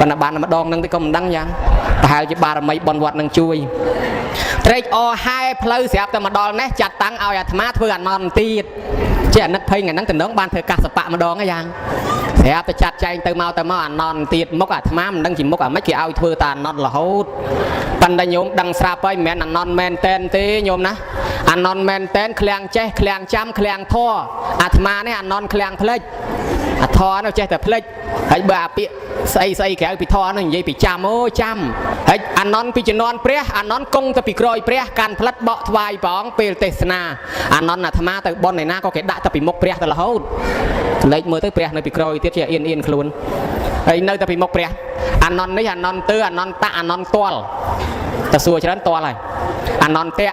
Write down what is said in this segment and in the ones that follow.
ប៉ុន្តែបានម្ដងហ្នឹងទេក៏មិនដឹងយ៉ាងប្រហែលជាបារមីបុណ្យវត្តនឹងជួយត្រេកអរហែផ្លូវស្រាប់តែមកដល់នេះចាត់តាំងឲ្យអាត្មាធ្វើអានន្តទៀតជាអាណិតភ័យថ្ងៃហ្នឹងតំណងបានធ្វើកាសបៈម្ដងហ្នឹងយ៉ាងស្រាប់តែចាត់ចែងទៅមកទៅមកអានន្តទៀតមុខអាត្មាមិនដឹងជាមុខអាម៉េចគេឲ្យធ្វើតាអានន្តរហូតប៉ុន្តែញោមដឹងស្រាប់ហើយមិនមែនអានន្តមែនតែនទេញោមណាអានន្តមែនតែនឃ្លាំងចេះឃ្លាំងចាំឃ្លាំងធរអាត្មានេះអានន្តឃ្លាំងភ្លេចអាធរនោះចេះតែភ្លេចហើយបើអាពាក្យស្អីស្អីក្រៅពីធរនោះនិយាយពីចាំអូចាំហើយអានន្តពីជំនាន់ព្រះអានន្តគង់ទៅពីក្រោយព្រះកាន់ផ្លិតបកថ្វាយព្រះអង្គពេលទេសនាអានន្តអាត្មាទៅប៉ុនឯណាក៏គេដាក់ទៅពីមុខព្រះទៅរហូតលេខមើលទៅព្រះនៅពីក្រោយទៀតជាអៀនអៀនខ្លួនហើយនៅតែពីមុខព្រះអានន្តនេះអានន្តទើអានន្តតៈអានន្តតលតសួរច្រើនតលហើយអានន្តៈ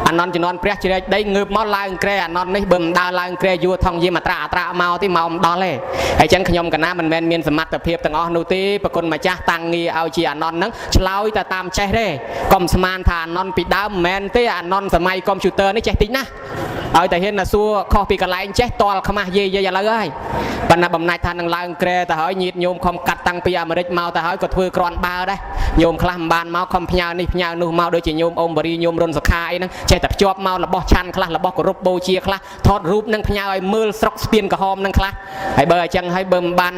អានន្តជំនាន់ព្រះជ្រែកដីងើបមកឡើងក្រែអានន្តនេះបើមិនដើរឡើងក្រែយួរថងយាមអត្រាអត្រាមកទេមកមិនដល់ទេហើយចឹងខ្ញុំកណាមិនមែនមានសមត្ថភាពទាំងអស់នោះទេប្រគុណម្ចាស់តាំងងារឲ្យជាអានន្តហ្នឹងឆ្លើយតែតាមចេះទេកុំស្មានថាអានន្តពីដើមមិនមែនទេអានន្តសម័យកុំព្យូទ័រនេះចេះតិចណាស់ឲ្យតែហ៊ានណាសួរខុសពីកន្លែងចេះតលខ្មាស់យាយយាយឥឡូវហើយប៉ុន្តែបំណាច់ថានឹងឡើងក្រែទៅហើយញាតញោមខំកាត់តាំងពីអាមេរិកមកទៅហើយក៏ធ្វើក្រាន់បើដែរញោមខ្លះមិនបានមកខំផ្ញើនេះផ្ញើនោះមកដូចជាញោមអ៊ំបរីញោមរុនសុខាអីហ្នឹងចេះតែភ្ជាប់មករបស់ឆាន់ខ្លះរបស់គោរពបូជាខ្លះថតរូបនឹងផ្ញើឲ្យមើលស្រុកស្ពានក្រហមនឹងខ្លះហើយបើអញ្ចឹងហើយបើមិនបាន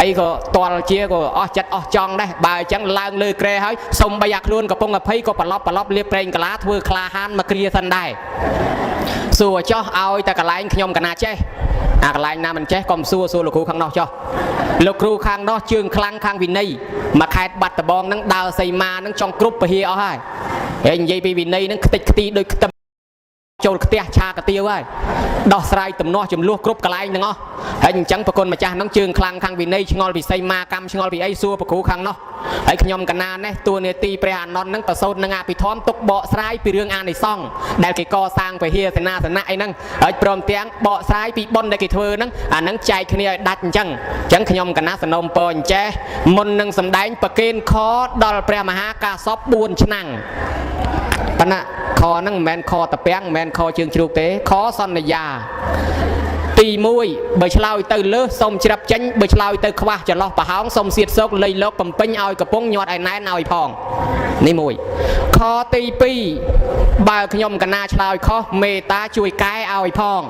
អីក៏តលជាក៏អស់ចិត្តអស់ចង់ដែរបើអញ្ចឹងឡើងលើក្រែហើយសុំបីអាខ្លួនកំពុងអភ័យក៏ប្រឡប់ប្រឡប់លៀបប្រេងកាឡាធ្វើក្លាហានមកគ្រាសិនដែរសួរចោះឲ្យតែកន្លែងខ្ញុំកណាចេះអាកន្លែងណាមិនចេះកុំសួរសួរលោកគ្រូខាងនោះចោះលោកគ្រូខាងនោះជើងខ្លាំងខាងវិន័យមួយខេត្តបាត់ដបងនឹងដើរសីមានឹងចង់គ្រប់ពហិអស់ហើយហើយនិយាយពីវិន័យនឹងខ្ទេចខ្ទីដូចខ្ទឹមចូលខ្ទះឆាកាទៀវហើយដោះស្រាយទំនាស់ចំនួនគ្រប់កន្លែងទាំងអស់ហើយអញ្ចឹងប្រគុណម្ចាស់នឹងជើងខ្លាំងខាងវិន័យឆ្ងល់ពីសីមាកម្មឆ្ងល់ពីអីសួរប្រគ្រូខាងនោះហើយខ្ញុំកណានេះតួនាទីព្រះអានន្ទនឹងប្រសូតនឹងអភិធម្មទុកបកស្រាយពីរឿងអានិសង្ឃដែលគេកសាងពហិសេនាសនៈអីហ្នឹងហើយព្រមទាំងបកស្រាយពីបុណ្យដែលគេធ្វើហ្នឹងអាហ្នឹងចែកគ្នាឲ្យដាច់អញ្ចឹងអញ្ចឹងខ្ញុំកណាសនំពរអញ្ចេះមុននឹងសម្ដែងប្រគេនខដល់ព្រះមហាកាសប4ឆ្នាំប៉ុន្តែខហ្នឹងមិនមែនខតពាំងមិនមែនខជើងជ្រូកទេខសន្យាទី1បើឆ្លើយទៅលើសសូមច្រាប់ចេញបើឆ្លើយទៅខ្វះចន្លោះប្រហោងសូមសៀតសោកលៃលោកបំពេញឲ្យកំពុងញាត់ឲ្យណែនឲ្យផងនេះមួយខទី2បើខ្ញុំកណាឆ្លើយខុសមេត្តាជួយកែឲ្យផង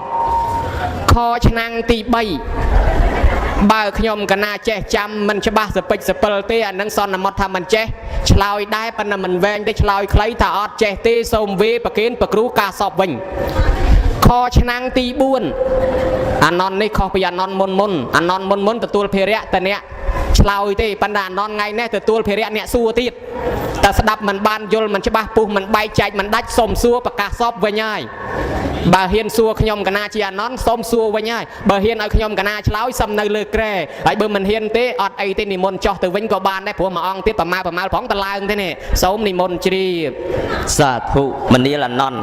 ខឆ្នាំងទី3បើខ្ញុំកណាចេះចាំមិនច្បាស់សពេចសពិលទេអានឹងសន្មត់ថាមិនចេះឆ្លើយដែរប៉ុន្តែមិនវែងទេឆ្លើយខ្លីថាអត់ចេះទេសូមវេប្រគេនប្រគ្រូការសពវិញខឆ្នាំងទី4អានន្តនេះខុសពីអានន្តមុនមុនអានន្តមុនមុនទទួលភារៈតអ្នកឆ្លើយទេប៉ុន្តែអានន្តថ្ងៃនេះទទួលភារៈអ្នកសួរទៀតតែស្ដាប់មិនបានយល់មិនច្បាស់ពុះមិនបែកចែកមិនដាច់សូមសួរប្រកាសសពវិញហើយបើហ៊ានសួរខ្ញុំកណាជាអានន្តសូមសួរវិញហើយបើហ៊ានឲ្យខ្ញុំកណាឆ្លើយសំនៅលើក្រែហើយបើមិនហ៊ានទេអត់អីទេនិមន្តចោះទៅវិញក៏បានដែរព្រោះមួយអង្គទៀតប្រមាប្រមាលផងតឡើងទេនេះសូមនិមន្តជ្រាប សាធុមនាលអនន្ត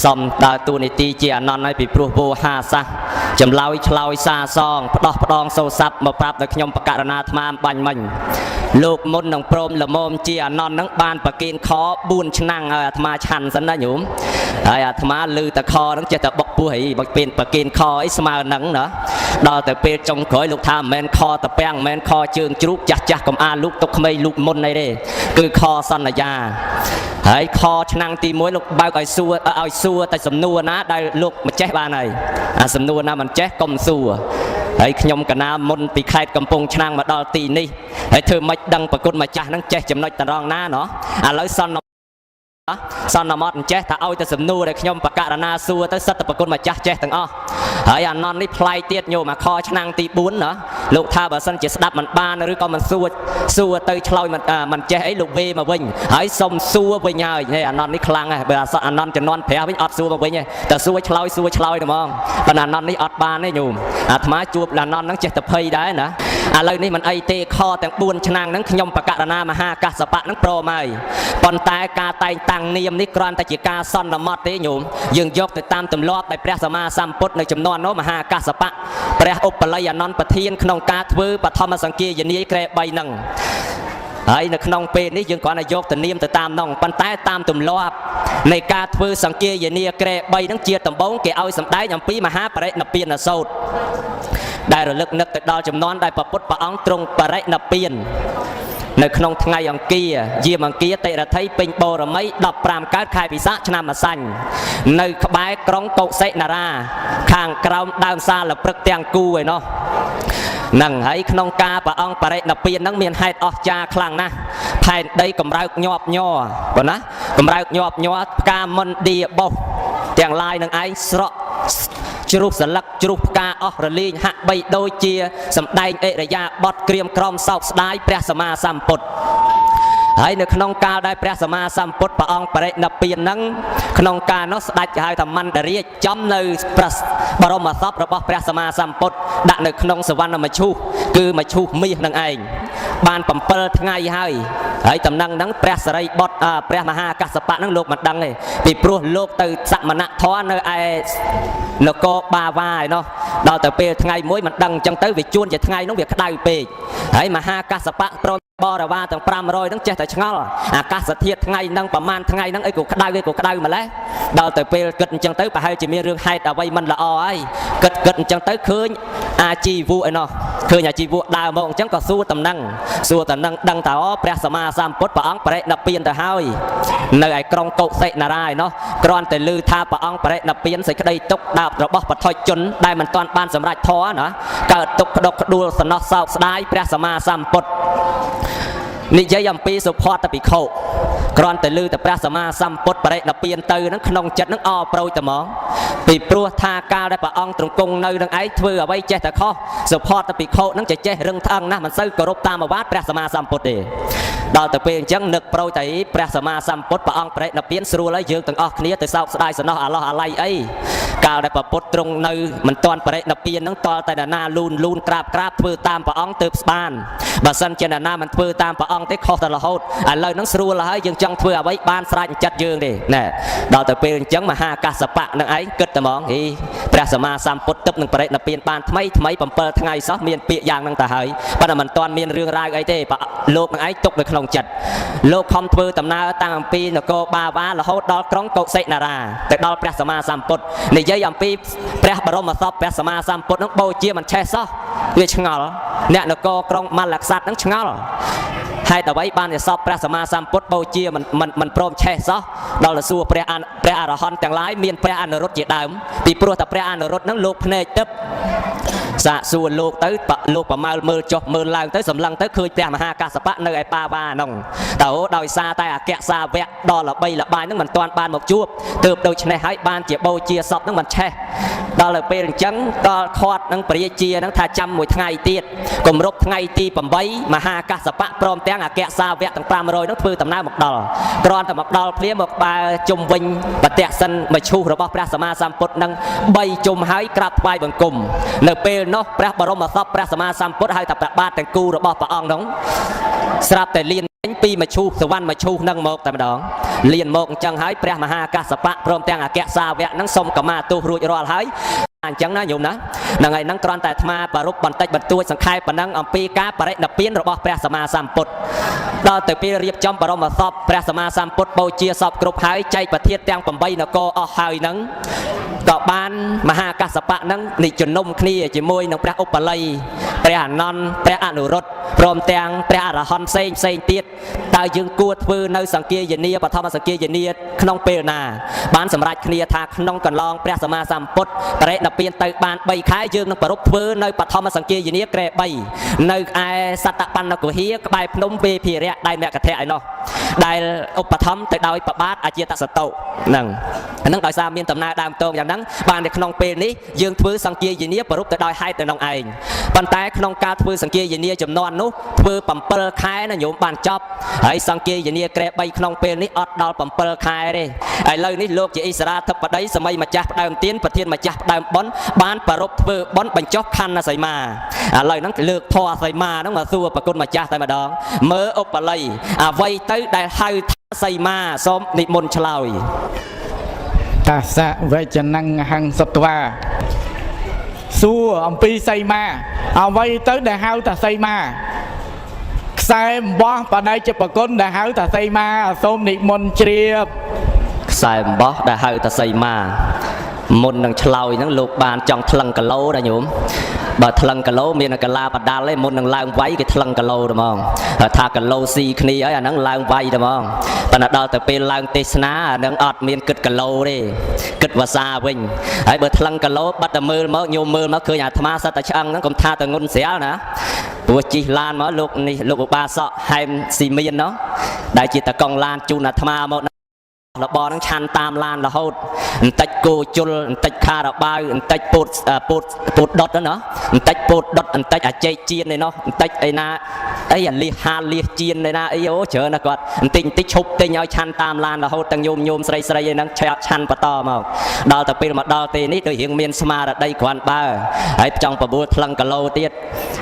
សំដើរតួនាទីជាអនន្តហើយពីព្រោះវោហាសាសចម្លើយឆ្លើយសាសងផ្ដោះផ្ដងសូរស័ព្ទមកប្រាប់ដល់ខ្ញុំបករណាអាត្មាបាញ់មិញលោកមុននឹងព្រមល្មមជាអនន្តនឹងបានប្រគិនខ4ឆ្នាំឲ្យអាត្មាឆាន់សិនណាញោមហើយអាត្មាលឺតខនឹងចេះតែបុកពោះអីបុកពេលប្រគិនខអីស្មើនឹងណាដល់ទៅពេលចុងក្រោយលោកថាមិនមែនខតពាំងមិនមែនខជើងជ្រូកចាស់ចាស់កំអាលូកទុកក្មេងលូកមុនអីទេគឺខសន្យាហើយខឆ្នាំងទី1លោកបើកឲ្យសួរឲ្យសួរតែសំណួរណាដែលលោកម្ចេះបានហើយអាសំណួរណាមិនចេះកុំសួរហើយខ្ញុំកណាមុនពីខេត្តកំពង់ឆ្នាំងមកដល់ទីនេះហើយធ្វើម៉េចដឹងប្រគុណម្ចាស់ហ្នឹងចេះចំណុចត្រង់ណាណោះឥឡូវសន្សន្មត់អញ្ចេះថាឲ្យតែសំណួរដែលខ្ញុំបករណាសួរទៅសិតតែប្រគុណម្ចាស់ចេះទាំងអស់ហើយអានន្តនេះប្លែកទៀតញោមអាខឆ្នាំងទី4ណាលោកថាបើសិនជាស្ដាប់មិនបានឬក៏មិនសួរសួរទៅឆ្លើយមិនចេះអីលោកវេមកវិញហើយសុំសួរវិញហើយហេអានន្តនេះខ្លាំងហ៎បើអានន្តជំនាន់ព្រះវិញអត់សួរមកវិញទេតែសួរឆ្លើយសួរឆ្លើយតែហ្មងប៉ុន្តែអានន្តនេះអត់បានទេញោមអាត្មាជួបអានន្តហ្នឹងចេះតែភ័យដែរណាឥឡូវនេះមិនអីទេខទាំង4ឆ្នាំហ្នឹងខ្ញុំបករណាមហាកាសបៈហ្នឹងព្រមហើយប៉ុន្តែការតែងតាំងនាមនេះគ្រាន់តែជាការសន្មត់ទេញោមយើងយកទៅតាមទម្លាប់ដែលព្រះសម្មាសម្ពុទ្ធនៅចំនួននោះមហាកាសបៈព្រះឧបល័យអនន្តប្រធានក្នុងការធ្វើបឋមសង្គាយនាយក្រែ3ហ្នឹង ហើយនៅក្នុងពេលនេះយើងគ្រាន់តែយកទៅនាមទៅតាមនោះប៉ុន្តែតាមទម្លាប់នៃការធ្វើសង្គាយនាក្រែ3ហ្នឹងជាដំបូងគេឲ្យសម្ដែងអំពីមហាបរិនិព្វានសូត្រដែលរលឹកនឹកទៅដល់ចំនួនដែលព្រះពុទ្ធព្រះអង្គទ្រង់បរិនិព្វាននៅក្នុងថ្ងៃអង្គារយាមអង្គារតិរថីពេញបូរមី15កើតខែពិសាខឆ្នាំម្សាញ់នៅក្បែរក្រុងកុសិនារាខាងក្រោមដើមសាលព្រឹកទាំងគូឯណោះហ្នឹងហើយក្នុងការព្រះអង្គបរិនិព្វានហ្នឹងមានហេតុអស្ចារ្យខ្លាំងណាស់ផែនដីកម្រើកញាប់ញ័រប៉ុណ្ណាកម្រើកញាប់ញ័រផ្កាមន្ទាបោះទាំងឡាយនឹងឯងស្រក់ជ្រុះសន្លឹកជ្រុះផ្កាអស់រលាងហាក់បីដូចជាសម្ដែងអិរិយាបថក្រៀមក្រំសោកស្ដាយព្រះសម្មាសម្ពុទ្ធហើយនៅក្នុងកាលដែលព្រះសម្មាសម្ពុទ្ធព្រះអង្គបរិនិព្វានហ្នឹងក្នុងកាលនោះស្ដេចហៅថាមន្តរាជចំនៅព្រះបរមសពរបស់ព្រះសម្មាសម្ពុទ្ធដាក់នៅក្នុងសវណ្ណមឈូសគឺមឈូសមាសនឹងឯងបាន7ថ្ងៃហើយហើយតំណែងហ្នឹងព្រះសរិបុត្រព្រះមហាកស្សបៈហ្នឹងលោកមិនដឹងទេពីព្រោះលោកទៅសមណធម៌នៅឯនគរបាវ៉ាឯណោះដល់ទៅពេលថ្ងៃមួយមិនដឹងអញ្ចឹងទៅវាជួនជាថ្ងៃនោះវាក្តៅពេកហើយមហាកស្សបៈព្រមបរិវារទាំង500ហ្នឹងចេះតែឆ្ងល់អាកាសធាតុថ្ងៃហ្នឹងប្រហែលថ្ងៃហ្នឹងអីក៏ក្តៅអីក៏ក្តៅម្ល៉េះដល់ទៅពេលគិតអញ្ចឹងទៅប្រហែលជាមានរឿងហេតុអ្វីមិនល្អហើយគិតគិតអញ្ចឹងទៅឃើញអាជីវៈឯណោះឃើញអាជីវៈដើរមកអញ្ចឹងក៏សួរតំណឹងសួរតំណឹងដឹងថាអូព្រះសម្មាសម្ពុទ្ធព្រះអង្គបរិនិព្វានទៅហើយនៅឯក្រុងកុសិនារាឯណោះគ្រាន់តែឮថាព្រះអង្គបរិនិព្វានសេចក្តីទុកដាបរបស់បឋិជនដែលមិនទាន់បានសម្រេចធម៌ណាកើតទុកក្តុកក្តួលសំណោះសោកស្ដាយព្រះសម្មាសម្ពុទ្ធនិយាយអំពីសុភ័តភិក្ខុគ្រាន់តែឮតែព្រះសម្មាសម្ពុទ្ធបរិនិព្វានទៅហ្នឹងក្នុងចិត្តហ្នឹងអប្រូចតែហ្មងពីព្រោះថាកាលដែលព្រះអង្គទ្រង់គង់នៅនឹងឯងធ្វើអ្វីចេះតែខុសសុភ័តភិក្ខុហ្នឹងចេះរឹងត្អឹងណាស់មិនសូវគោរពតាមឱវាទព្រះសម្មាសម្ពុទ្ធទេដល់ទៅពេលអញ្ចឹងនឹកប្រូចតែព្រះសម្មាសម្ពុទ្ធព្រះអង្គបរិនិព្វានស្រួលហើយយើងទាំងអស់គ្នាទៅសោកស្ដាយសំណោះអាឡោះអាល័យអីកាលដែលព្រះពុទ្ធទ្រង់នៅមិនទាន់បរិនិព្វានហ្នឹងតតែណាលូនលូនក្រាបក្រាបធ្វើតាមព្រះអង្គទើបស្បានបើសិនជាណាមិនធ្វើតាមព្រះអង្គទេខុសតែរហូតឥឡូវហ្នឹងស្រួលហើយយើងចង់ធ្វើអ្វីបានស្រេចចិត្តយើងទេណែដល់ទៅពេលអញ្ចឹងមហាកស្សបៈនឹងឯងគិតតែហ្មងអីព្រះសម្មាសម្ពុទ្ធទើបនឹងបរិនិព្វានបានថ្មីថ្មី7ថ្ងៃសោះមានពាក្យយ៉ាងហ្នឹងទៅហើយប៉ុន្តែមិនទាន់មានរឿងរ៉ាវអីទេលោកនឹងឯងទុកនៅក្នុងចិត្តលោកខំធ្វើដំណើរតាំងអំពីនគរបាវ៉ារហូតដល់ក្រុងកុសិនារាទៅដល់ព្រះសម្មាសម្ពុទ្ធនិយាយអំពីព្រះបរមសពព្រះសម្មាសម្ពុទ្ធនឹងបូជាមិនឆេះសោះវាឆ្ងល់អ្នកនគរក្រុងមលក្សត្រនឹងឆ្ងល់ហេតុអ្វីបានជាសពព្រះសម្មាសម្ពុទ្ធបូជាមិនព្រមឆេះសោះដល់ទៅសួរព្រះអរហន្តទាំងឡាយមានព្រះអនុរុទ្ធជាដើមពីព្រោះតែព្រះអនុរុទ្ធនឹងលោកភ្នែកទឹកសាកសួរលោកទៅលោកប្រមាលមើលចុះមើលឡើងទៅសម្លឹងទៅឃើញព្រះមហាកស្សបៈនៅឯបាវ៉ាហ្នឹងតើដោយសារតែអគ្គសាវកដ៏ល្បីល្បាញហ្នឹងមិនទាន់បានមកជួបទើបដូច្នេះហើយបានជាបូជាសពហ្នឹងមិនឆេះដល់ទៅពេលអញ្ចឹងដល់ខាត់នឹងព្រះជាហ្នឹងថាចាំមួយថ្ងៃទៀតគម្រប់ថ្ងៃទី8មហាកស្សបៈព្រមទាំងអគ្គសាវកទាំង500ហ្នឹងធ្វើដំណើរមកដល់គ្រាន់តែមកដល់ភ្លាមមកបែរជុំវិញបទសិនមឈូសរបស់ព្រះសម្មាសម្ពុទ្ធនឹង3ជុំហើយក្រាបថ្វាយបង្គំនៅពេលនោះព្រះបរមសពព្រះសម្មាសម្ពុទ្ធហៅថាព្រះបាទទាំងគូរបស់ព្រះអង្គនោះស្រាប់តែលៀនពីមឈូសសវណ្ណមឈូសនឹងមកតែម្ដងលៀនមកអញ្ចឹងហើយព្រះមហាកស្សបៈព្រមទាំងអគ្គសាវកនឹងសុំកម្មាទោសរួចរាល់ហើយអញ្ចឹងណាញោមណាហ្នឹងហើយហ្នឹងគ្រាន់តែអាត្មាប្រារព្ធបន្តិចបន្តួចសង្ខេបប៉ុណ្ណឹងអំពីការបរិនិព្វានរបស់ព្រះសម្មាសម្ពុទ្ធដល់ទៅពេលរៀបចំបរមសពព្រះសម្មាសម្ពុទ្ធបូជាសពគ្រប់ហើយចែកប្រធានទាំង8នគរអស់ហើយហ្នឹងក៏បានមហាកស្សបៈហ្នឹងនិជំនុំគ្នាជាមួយនឹងព្រះឧបល័យព្រះអានន្ទព្រះអនុរុទ្ធព្រមទាំងព្រះអរហន្តផ្សេងផ្សេងទៀតតើយើងគួរធ្វើនៅសង្គាយនាបឋមសង្គាយនាក្នុងពេលណាបានសម្រេចគ្នាថាក្នុងកន្លងព្រះសម្មាសម្ពុទ្ធបរិនិព្វានទៅបាន3ខែយើងនឹងប្រារព្ធធ្វើនៅបឋមសង្គាយនាក្រែ3នៅឯសតបណ្ណគុហាក្បែរភ្នំវេភិរៈដែនមគ្គធៈឯណោះដែលឧបត្ថម្ភទៅដោយប្របាទអាជាតសតុហ្នឹងហ្នឹងដោយសារមានដំណើរដើមតងយ៉ាងហ្នឹងបាននៅក្នុងពេលនេះយើងធ្វើសង្គាយនាប្រារព្ធទៅដោយហេតុទៅក្នុងឯងប៉ុន្តែក្នុងការធ្វើសង្គាយនាចំនួននោះធ្វើ7ខែណាញោមបានចប់ហើយសង្គាយនាក្រែ3ក្នុងពេលនេះអត់ដល់7ខែទេឥឡូវនេះលោកជាអិសរាធិបតីសម័យម្ចាស់ផ្ដើមទៀនប្រធានម្ចាស់ផ្ដើមបុណ្យបានប្រារព្ធធ្វើបុណ្យបញ្ចុះខណ្ឌសីមាឥឡូវហ្នឹងលើកធម៌សីមាហ្នឹងមកសួរប្រគុណម្ចាស់តែម្ដងមើលឧបល័យអ្វីទៅដែលហៅថាសីមាសូមនិមន្តឆ្លើយតាសៈវចនំហង្សត្វាសួរអំពីសីមាអ្វីទៅដែលហៅថាសីមាខ្ ខ្សែអំបោះបដិជាប្រគុណដែលហៅថាសីមាសូមនិមន្តជ្រាប ខ្សែអំបោះដែលហៅថាសីមាមុននឹងឆ្លើយហ្នឹងលោកបានចង់ថ្លឹងគីឡូដែរញោមបើថ្លឹងគីឡូមានតែកាឡាបដាល់ទេមុននឹងឡើងវាយគេថ្លឹងគីឡូតែហ្មងហើយថាគីឡូស៊ីគ្នាហើយអាហ្នឹងឡើងវាយតែហ្មងប៉ុន្តែដល់ទៅពេលឡើងទេសនាអាហ្នឹងអត់មានគិតគីឡូទេគិតវសាវិញហើយបើថ្លឹងគីឡូបាត់តែមើលមកញោមមើលមកឃើញអាត្មាសិតតែឆ្អឹងហ្នឹងកុំថាតែងុនស្រាលណាព្រោះជីកឡានមកលោកនេះលោកឧបាសកហែមស៊ីមានណោះដែលជាតកង់ឡានជូនអាត្មាមក របរហ្នឹងឆាន់តាមឡានរហូតបន្តិចគោជុលបន្តិចខារបាវបន្តិចពោតអឺពោតពោតដុតហ្នឹងណាបន្តិចពោតដុតបន្តិចអាចេកចៀនឯណោះបន្តិចអីណាអីអាលៀសហាលលៀសចៀនឯណាអីអូច្រើនណាស់គាត់បន្តិចបន្តិចឈប់ទិញឲ្យឆាន់តាមឡានរហូតទាំងញោមញោមស្រីស្រីអីហ្នឹងឆាឆាន់បន្តមកដល់ទៅពេលមកដល់ទេនេះដូចរៀងមានស្មារតីគ្រាន់បើហើយចង់បបួលថ្លឹងគីឡូទៀត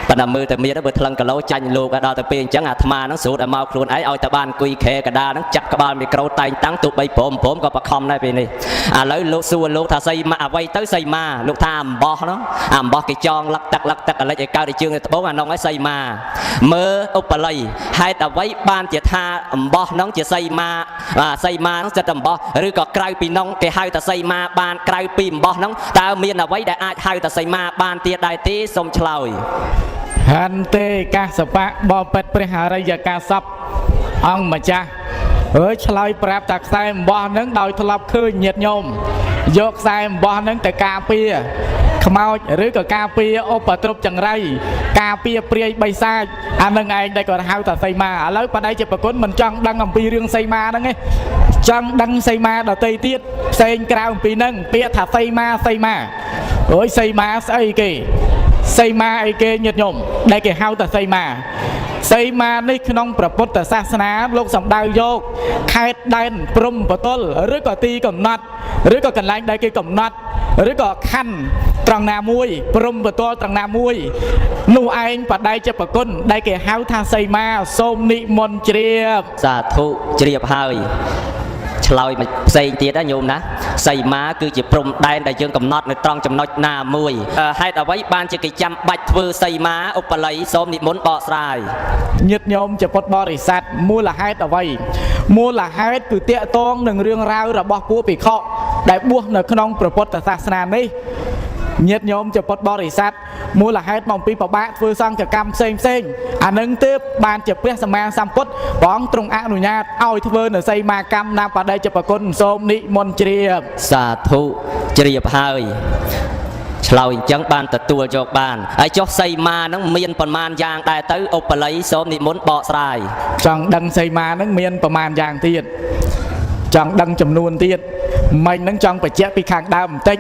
ប៉ុន្តែមើលតែមានបើថ្លឹងគីឡូចាញ់លោកដល់ទៅពេលអញ្ចឹងអាត្មាហ្នឹងស្រួតឲ្យមកខ្លួនឯងឲ្យតែបានអង្គុយខែកដាហ្នឹងចាប់ក្បាលមីក្រូតែងតាំងទោះបីព្រមព្រមក៏បខំដែរពេលនេះឥឡូវលោកសួរលោកថាសីមាអ្វីទៅសីមាលោកថាអំបោះនោះអំបោះគេចងលឹកទឹកលឹកទឹកអលិចឲ្យកើតឲ្យជើងទៅត្បូងអានោះឲ្យសីមាមើលឧបល័យហេតុអ្វីបានជាថាអំបោះនោះជាសីមាបាទសីមានោះចិត្តអំបោះឬក៏ក្រៅពីនោះគេហៅថាសីមាបានក្រៅពីអំបោះនោះតើមានអ្វីដែលអាចហៅថាសីមាបានទៀតដែរទេសូមឆ្លើយ ហន្ទេកាសបៈបបិទ្ធព្រះអរិយកាសពអង្គម្ចាស់អើយឆ្លើយប្រាប់តាខ្សែអំបោះហ្នឹងដោយធ្លាប់ឃើញញាតិញោមយកខ្សែអំបោះហ្នឹងទៅការពារខ្មោចឬក៏ការពារឧបទ្រពចង្រៃការពារព្រាយបិសាចអានឹងឯងដែលគាត់ហៅថាសីមាឥឡូវបដិជាប្រគុណមិនចង់ដឹងអំពីរឿងសីមាហ្នឹងទេចង់ដឹងសីមាដតីទៀតផ្សេងក្រៅអំពីហ្នឹងពាក្យថាសីមាសីមាអើយសីមាស្អីគេ សីមាអីគេញាតិញោមដែលគេហៅថាសីមាសីមានេះក្នុងព្រះពុទ្ធសាសនាលោកសំដៅយកខេត្តដែនព្រំបទលឬក៏ទីកំណត់ឬក៏កន្លែងដែលគេកំណត់ឬក៏ខណ្ឌត្រង់ណាមួយព្រំបទលត្រង់ណាមួយនោះឯងបដិជាប្រគុណដែលគេហៅថាសីមាសូមនិមន្តជ្រាប សាធុជ្រាបហើយឆ្លើយមកផ្សេងទៀតណាញោមណាសីមាគឺជាព្រំដែនដែលយើងកំណត់នៅត្រង់ចំណុចណាមួយហេតុអ្វីបានជាគេចាំបាច់ធ្វើសីមាឧបល័យសូមនិមន្តបកស្រាយ ញាតិញោមជាពុទ្ធបរិស័ទមូលហេតុអ្វីមូលហេតុគឺតាកតងនឹងរឿងរ៉ាវរបស់ពួកភិក្ខុដែលបួសនៅក្នុងព្រះពុទ្ធសាសនានេះញាតិញោមជាពុទ្ធបរិស័ទមូលហេតុមកពីប្របាកធ្វើសង្ឃកម្មផ្សេងផ្សេងអានឹងទើបបានជាព្រះសម្មាសម្ពុទ្ធព្រះអង្គទ្រង់អនុញ្ញាតឲ្យធ្វើនៅសីមាកម្មណាបដិជាប្រគុណសូមនិមន្តជ្រាប សាធុជ្រាបហើយឆ្លើយអញ្ចឹងបានទទួលយកបានហើយចុះសីមាហ្នឹងមានប្រមាណយ៉ាងដែរទៅឧបល័យសូមនិមន្តបកស្រាយ ចង់ដឹងសីមាហ្នឹងមានប្រមាណយ៉ាងទៀតចង់ដឹងចំនួនទៀតមិញហ្នឹងចង់បញ្ជាក់ពីខាងដើមបន្តិច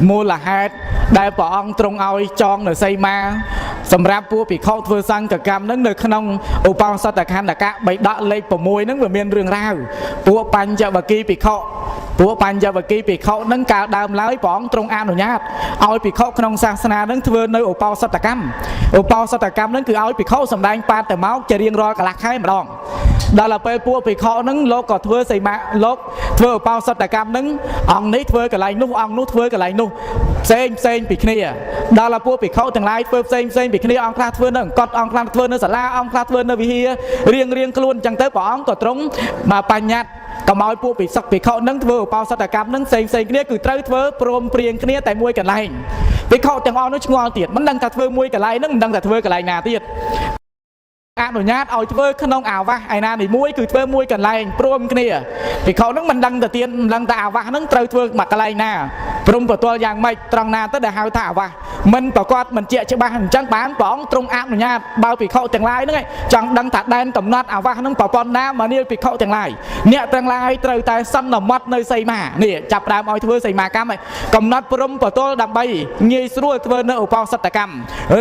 មូលហេតុដែលព្រះអង្គទ្រង់ឲ្យចងនៅសីមាសម្រាប់ពួកភិក្ខុធ្វើសង្ឃកម្មហ្នឹងនៅក្នុងឧបោសថខណ្ឌកៈបិដកលេខ6ហ្នឹងវាមានរឿងរ៉ាវពួកបញ្ចវគិភិក្ខុពួកបញ្ចវគិភិក្ខុហ្នឹងកាលដើមឡើយព្រះអង្គទ្រង់អនុញ្ញាតឲ្យភិក្ខុក្នុងសាសនាហ្នឹងធ្វើនៅឧបោសថកម្មឧបោសថកម្មហ្នឹងគឺឲ្យភិក្ខុសម្ដែងបាតមកជារៀងរាល់កន្លះខែម្ដងដល់ទៅពេលពួកភិក្ខុហ្នឹងលោកក៏ធ្វើសីមាលោកធ្វើឧបោសថកម្មហ្នឹងអង្គនេះធ្វើកន្លែងនោះអង្គនោះធ្វើកន្លែងនោះផ្សេងផ្សេងពីគ្នាដល់ទៅពួកភិក្ខុទាំងឡាយធ្វើផ្សេងផ្សេងពីគ្នាអង្គខ្លះធ្វើនៅអង្គត់អង្គខ្លះធ្វើនៅសាលាអង្គខ្លះធ្វើនៅវិហាររៀងរៀងខ្លួនអញ្ចឹងទៅព្រះអង្គក៏ទ្រង់មកបញ្ញត្តិកុំឲ្យពួកភិក្ខុភិក្ខុហ្នឹងធ្វើឧបោសថកម្មហ្នឹងផ្សេងផ្សេងគ្នាគឺត្រូវធ្វើព្រមព្រៀងគ្នាតែមួយកន្លែងភិក្ខុទាំងអស់នោះឆ្ងល់ទៀតមិនដឹងថាធ្វើមួយកន្លែងហ្នឹងមិនដឹងថាធ្វើកន្លែងណាទៀតអនុញ្ញាតឲ្យធ្វើក្នុងអាវាសឯណានីមួយគឺធ្វើមួយកន្លែងព្រមគ្នាភិក្ខុហ្នឹងមិនដឹងទៅទៀតមិនដឹងថាអាវាសហ្នឹងត្រូវធ្វើមួយកន្លែងណាព្រមបទលយ៉ាងម៉េចត្រង់ណាទៅដែលហៅថាអាវាសមិនប្រកាសមិនជាក់ច្បាស់អញ្ចឹងបានព្រះអង្គទ្រង់អនុញ្ញាតបើភិក្ខុទាំងឡាយហ្នឹងឯងចង់ដឹងថាដែនកំណត់អាវាសហ្នឹងប្រព័ន្ធណាមកនាលភិក្ខុទាំងឡាយអ្នកទាំងឡាយត្រូវតែសន្មត់នៅសីមានេះចាប់ផ្ដើមឲ្យធ្វើសីមាកម្មឯងកំណត់ព្រមបទលដើម្បីងាយស្រួលធ្វើនៅឧបោសថកម្ម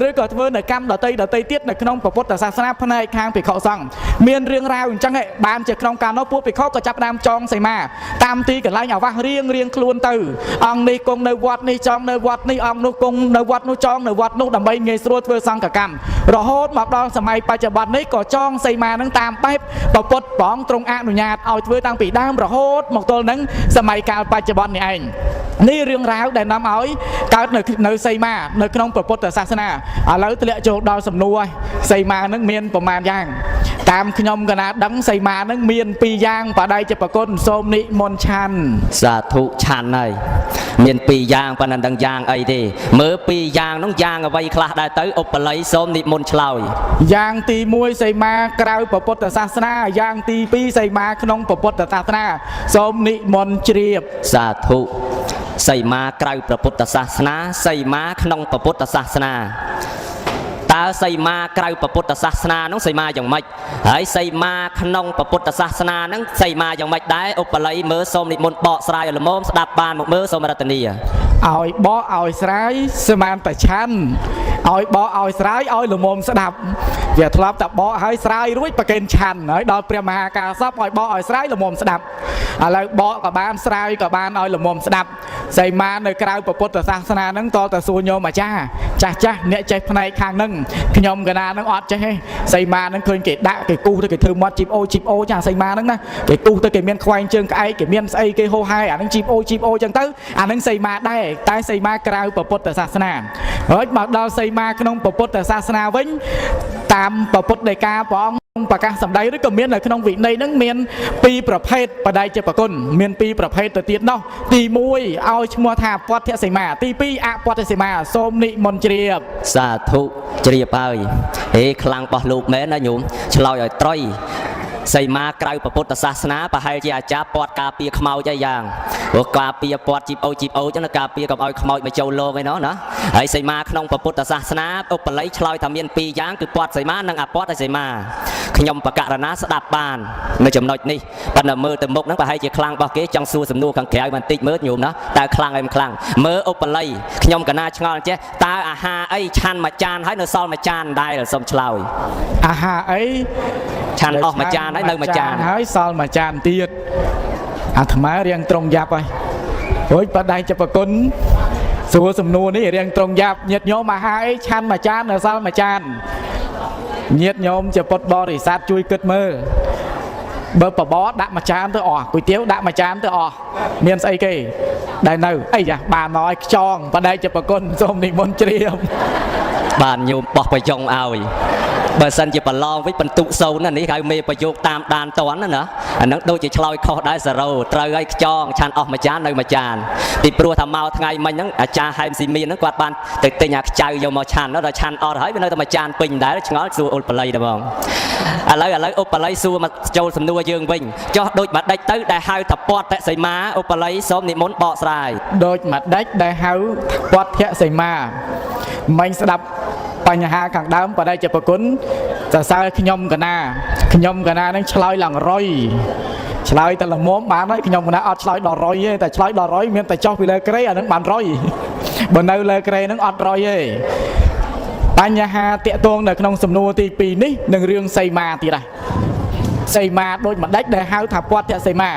ឬក៏ធ្វើនៅកម្មដតីដតីទៀតនៅក្នុងព្រះពុទ្ធសាសនាផ្នែកខាងភិក្ខុសង្ឃមានរឿងរ៉ាវអញ្ចឹងឯងបានជាក្នុងកាលនោះពួកភិក្ខុក៏ចាប់ផ្ដើមចងសីមាតាមទីកន្លែងអាវាសរៀងរៀងខ្លួនទៅអង្គនេះគង់នៅវត្តនេះចងនៅវត្តនេះអង្គនោះគង់នៅវត្តនោះចងនៅវត្តនោះដើម្បីងាយស្រួលធ្វើសង្ឃកម្មរហូតមកដល់សម័យបច្ចុប្បន្ននេះក៏ចងសីមានឹងតាមបែបព្រះពុទ្ធព្រះអង្គទ្រង់អនុញ្ញាតឲ្យធ្វើតាំងពីដើមរហូតមកទល់នឹងសម័យកាលបច្ចុប្បន្ននេះឯងនេះរឿងរ៉ាវដែលនាំឲ្យកើតនៅសីមានៅក្នុងព្រះពុទ្ធសាសនាឥឡូវធ្លាក់ចូលដល់សំណួរហើយសីមានឹងមានប្រមាណយ៉ាង តាមខ្ញុំកណាដឹងសីមាហ្នឹងមានពីរយ៉ាងបដិជាប្រគុណសូមនិមន្តឆាន់ សាធុឆាន់ហើយមានពីរយ៉ាងប៉ុន្តែមិនដឹងយ៉ាងអីទេមើលពីរយ៉ាងនោះយ៉ាងអ្វីខ្លះដែរទៅឧបល័យសូមនិមន្តឆ្លើយ យ៉ាងទី1សីមាក្រៅព្រះពុទ្ធសាសនាយ៉ាងទី2សីមាក្នុងព្រះពុទ្ធសាសនាសូមនិមន្តជ្រាប សាធុសីមាក្រៅព្រះពុទ្ធសាសនាសីមាក្នុងព្រះពុទ្ធសាសនាតើសីមាក្រៅព្រះពុទ្ធសាសនានោះសីមាយ៉ាងម៉េចហើយសីមាក្នុងព្រះពុទ្ធសាសនាហ្នឹងសីមាយ៉ាងម៉េចដែរឧបល័យមើលសូមនិមន្តបកស្រាយឲ្យល្មមស្ដាប់បានមកមើលសូមរតនា ឲ្យបកឲ្យស្រាយស្មានតែឆាន់ឲ្យបកឲ្យស្រាយឲ្យល្មមស្ដាប់វាធ្លាប់តែបកឲ្យស្រាយរួចប្រកេនឆាន់ហើយដល់ព្រះមហាកាសពឲ្យបកឲ្យស្រាយល្មមស្ដាប់ឥឡូវបកក៏បានស្រាយក៏បានឲ្យល្មមស្ដាប់សីមានៅក្រៅព្រះពុទ្ធសាសនាហ្នឹងតតែសួរញោមអាចារ្យចាស់ចាស់អ្នកចេះផ្នែកខាងហ្នឹងខ្ញុំកណាហ្នឹងអត់ចេះទេសីមាហ្នឹងឃើញគេដាក់គេគូសទៅគេធ្វើមាត់ជីបអូជីបអូចាសីមាហ្នឹងណាគេគូសទៅគេមានខ្វែងជើងក្អែកគេមានស្អីគេហោហែអាហ្នឹងជីបអូជីបអូចឹងទៅអាហ្នឹងសីមាដែរតែសីមាក្រៅព្រះពុទ្ធសាសនាហើយមកដល់សីមាក្នុងព្រះពុទ្ធសាសនាវិញតាមព្រះពុទ្ធដីកាព្រះអង្គប្រកាសសម្ដីឬក៏មាននៅក្នុងវិន័យហ្នឹងមានពីរប្រភេទបដិជាប្រគុណមានពីរប្រភេទទៅទៀតនោះទី1ឲ្យឈ្មោះថាពទ្ធសីមាទី2អពទ្ធសីមាសូមនិមន្តជ្រាប សាធុជ្រាបហើយហេខ្លាំងបោះលោកមែនណាញោមឆ្លើយឲ្យត្រៃសីមាក្រៅព្រះពុទ្ធសាសនាប្រហែលជាអាចារ្យពាត់ការពារខ្មោចអីយ៉ាងព្រោះការពារពាត់ជីបអូជីបអូចឹងណាការពារកុំឲ្យខ្មោចមកចូលលោកឯណោះណាហើយសីមាក្នុងព្រះពុទ្ធសាសនាឧបល័យឆ្លើយថាមានពីរយ៉ាងគឺពាត់សីមានិងអពាត់សីមាខ្ញុំបកករណាស្ដាប់បាននៅចំណុចនេះប៉ុន្តែមើលទៅមុខហ្នឹងប្រហែលជាខ្លាំងរបស់គេចង់សួរសំណួរខាងក្រៅបន្តិចមើលញោមណាតើខ្លាំងអីមិនខ្លាំងមើលឧបល័យខ្ញុំកណាឆ្ងល់ចេះតើអាហារអីឆាន់មួយចានហើយនៅសល់មួយចានដែរសូមឆ្លើយ អាហារអី ឆាន់អស់មួយចានហើយនៅមួយចាន ហើយសល់មួយចានទៀតអាត្មារៀងត្រង់យ៉ាប់ហើយអូយបដិជាប្រគុណសួរសំណួរនេះរៀងត្រង់យ៉ាប់ញាតិញោមអាហារអីឆាន់មួយចាននៅសល់មួយចានញាតិញោមជាពុទ្ធបរិស័ទជួយគិតមើលបើបបរដាក់មួយចានទៅអស់គុយទាវដាក់មួយចានទៅអស់មានស្អីគេដែលនៅអីចាបានមកឲ្យខ្ចងបដិជាប្រគុណសូមនិមន្តជ្រាប បានញោមបោះប្រយងឲ្យបើសិនជាប្រឡងវិញបន្ទុកសូន្យណានេះហៅមេប្រយោគតាមដានតន់ណាណាអាហ្នឹងដូចជាឆ្លើយខុសដែរសារ៉ូត្រូវឲ្យខ្ចងឆាន់អស់មួយចាននៅមួយចានពីព្រោះថាមកថ្ងៃមិញហ្នឹងអាចារ្យហែមស៊ីមានហ្នឹងគាត់បានទៅទិញអាខ្ចៅយកមកឆាន់ដល់ឆាន់អស់ហើយវានៅតែមួយចានពេញដែរឆ្ងល់សួរឧបល័យតែហ្មងឥឡូវឧបល័យសួរមកចូលសំណួរយើងវិញចោះដូចម្ដេចទៅដែលហៅថាពតសីមាឧបល័យសូមនិមន្តបកស្រាយ ដូចម្ដេចដែលហៅពទ្ធសីមាមិញស្ដាប់បញ្ហាខាងដើមបដិជាប្រគុណសរសើរខ្ញុំកណាខ្ញុំកណានឹងឆ្លើយឡើងរយឆ្លើយតែល្មមបានហើយខ្ញុំកណាអត់ឆ្លើយដល់រយទេតែឆ្លើយដល់រយមានតែចុះពីលើក្រេអានឹងបានរយបើនៅលើក្រេនឹងអត់រយទេបញ្ហាតាក់ទងនៅក្នុងសំណួរទី2នេះនឹងរឿងសីមាទៀតដែរសីមាដូចម្ដេចដែលហៅថាពទ្ធសីមា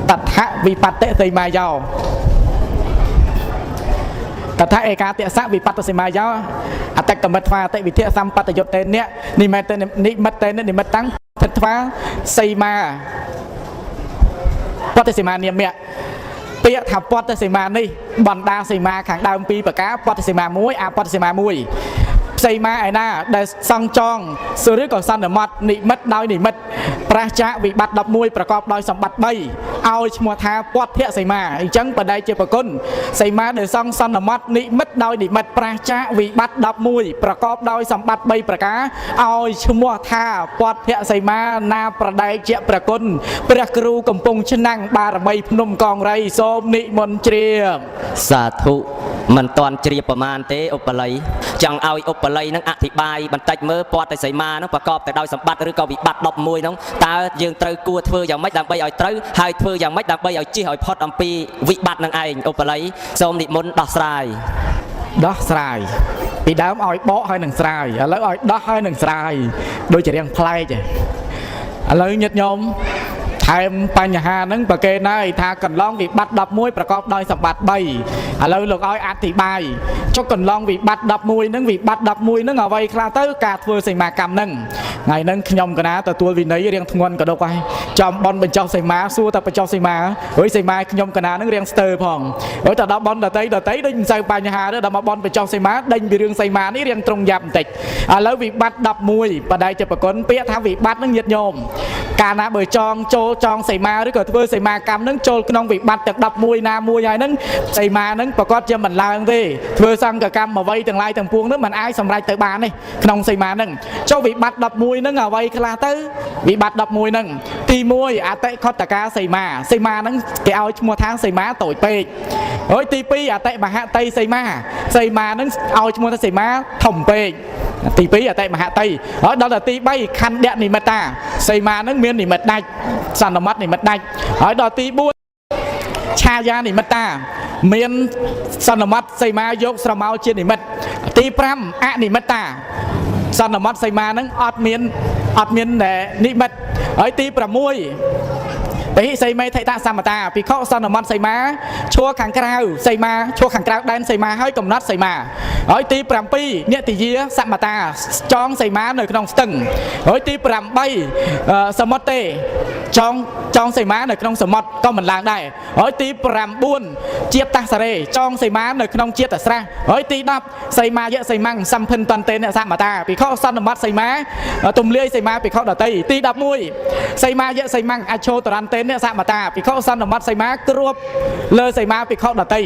តថវិបត្តិសីមាយោតថឯកាទសៈវិបត្តិសីមាយោអតិកមិត្វាអតិវិធៈសម្បត្តិយុតេនៈនិមិត្តនិមិត្តនិមិត្តតាំងទិត្វាសីមាពទ្ធសីមានាមៈពាក្យថាពទ្ធសីមានេះបណ្ដាសីមាខាងដើមពីរប្រការពទ្ធសីមា1អពទ្ធសីមា1សីមាឯណាដែលសង់ចងឬក៏សន្មត់និមិត្តដោយនិមិត្តប្រះចាកវិបត្តិ11ប្រកបដោយសម្បត្តិ3ឲ្យឈ្មោះថាពទ្ធសីមាអញ្ចឹងបដិជាប្រគុណសីមាដែលសង់សន្មត់និមិត្តដោយនិមិត្តប្រះចាកវិបត្តិ11ប្រកបដោយសម្បត្តិ3ប្រការឲ្យឈ្មោះថាពទ្ធសីមាណាប្រដេជាប្រគុណព្រះគ្រូកំពង់ឆ្នាំងបារមីភ្នំកងរៃសូមនិមន្តជ្រាប សាធុមិនតាន់ជ្រាបប្រមាណទេឧបល័យចង់ឲ្យឧបល័យនឹងអធិប្បាយបន្តិចមើលពតសីមានឹងប្រកបទៅដោយសម្បត្តិឬក៏វិបត្តិ11ហ្នឹងតើយើងត្រូវគួរធ្វើយ៉ាងម៉េចដើម្បីឲ្យត្រូវហើយធ្វើយ៉ាងម៉េចដើម្បីឲ្យជៀសឲ្យផុតអំពីវិបត្តិនឹងឯងឧបល័យសូមនិមន្តដោះស្រាយ ដោះស្រាយពីដើមឲ្យបកហើយនឹងស្រាយឥឡូវឲ្យដោះហើយនឹងស្រាយដូចជារៀងប្លែកឯងឥឡូវញាតិញោមថែមបញ្ហាហ្នឹងប្រកេនហើយថាកន្លងវិបត្តិ11ប្រកបដោយសម្បត្តិ3ឥឡូវលោកឲ្យអធិប្បាយចុះកន្លងវិបត្តិ11ហ្នឹងវិបត្តិ11ហ្នឹងអ្វីខ្លះទៅការធ្វើសីមាកម្មហ្នឹងថ្ងៃហ្នឹងខ្ញុំកណាទទួលវិន័យរៀងធ្ងន់ក៏ដុកហើយ ចំបនបញ្ចុះសីមាសួរតែបញ្ចុះសីមាហើយសីមាខ្ញុំកណានឹងរៀងស្ទើផងហើយតែដល់បនដតីដតីដូចមិនសូវបញ្ហាទេដល់មកបនបញ្ចុះសីមាដេញពីរឿងសីមានេះរៀងត្រង់យ៉ាប់បន្តិចឥឡូវវិបត្តិ11បដិជាប្រគុណពាក្យថាវិបត្តិនឹងញាតិញោមកាលណាបើចងចូលចងសីមាឬក៏ធ្វើសីមាកម្មនឹងចូលក្នុងវិបត្តិទាំង11ណាមួយហើយនឹងសីមានឹងប្រកាសជាមិនឡើងទេធ្វើសង្ឃកម្មអ្វីទាំងឡាយទាំងពួងនឹងមិនអាចសម្រេចទៅបានទេក្នុងសីមានឹងចុះវិបត្តិ11នឹងអ្វីខ្លះទៅវិបត្តិ11នឹងទី1អតិខតកាសីមាសីមានឹងគេឲ្យឈ្មោះថាសីមាតូចពេកហើយទី2អតិមហតីសីមាសីមានឹងឲ្យឈ្មោះថាសីមាធំពេកទី2អតិមហតីហើយដល់ទៅទី3ខណ្ឌនិមិត្តាសីមានឹងមាននិមិត្តដាច់សន្មតនិមិត្តដាច់ហើយដល់ទី4ឆាយានិមិត្តាមានសន្មតសីមាយកស្រមោលជានិមិត្តទី5អនិមិត្តាសន្មតសីមានឹងអត់មាននិមិត្តហើយទី6បិសីមេថិតសមតាភិក្ខុសន្មតសីមាឈួរខាងក្រៅសីមាឈួរខាងក្រៅដែនសីមាហើយកំណត់សីមាហើយទី7និតិយាសមតាចងសីមានៅក្នុងស្ទឹងហើយទី8សមុទ្រទេចងសីមានៅក្នុងសមុទ្រក៏មិនឡើងដែរហើយទី9ជាតិតសរេចងសីមានៅក្នុងជាតិស្រះហើយទី10សីមាយៈសីមាំងសម្ភិនតន្ទេនសមតាភិក្ខុសន្មតសីមាទំលាយសីមាភិក្ខុដតីទី11សីមាយៈសីមាំងអឆោតរន្ទេនសមតាភិក្ខុសន្មតសីមាគ្របលើសីមាភិក្ខុដតី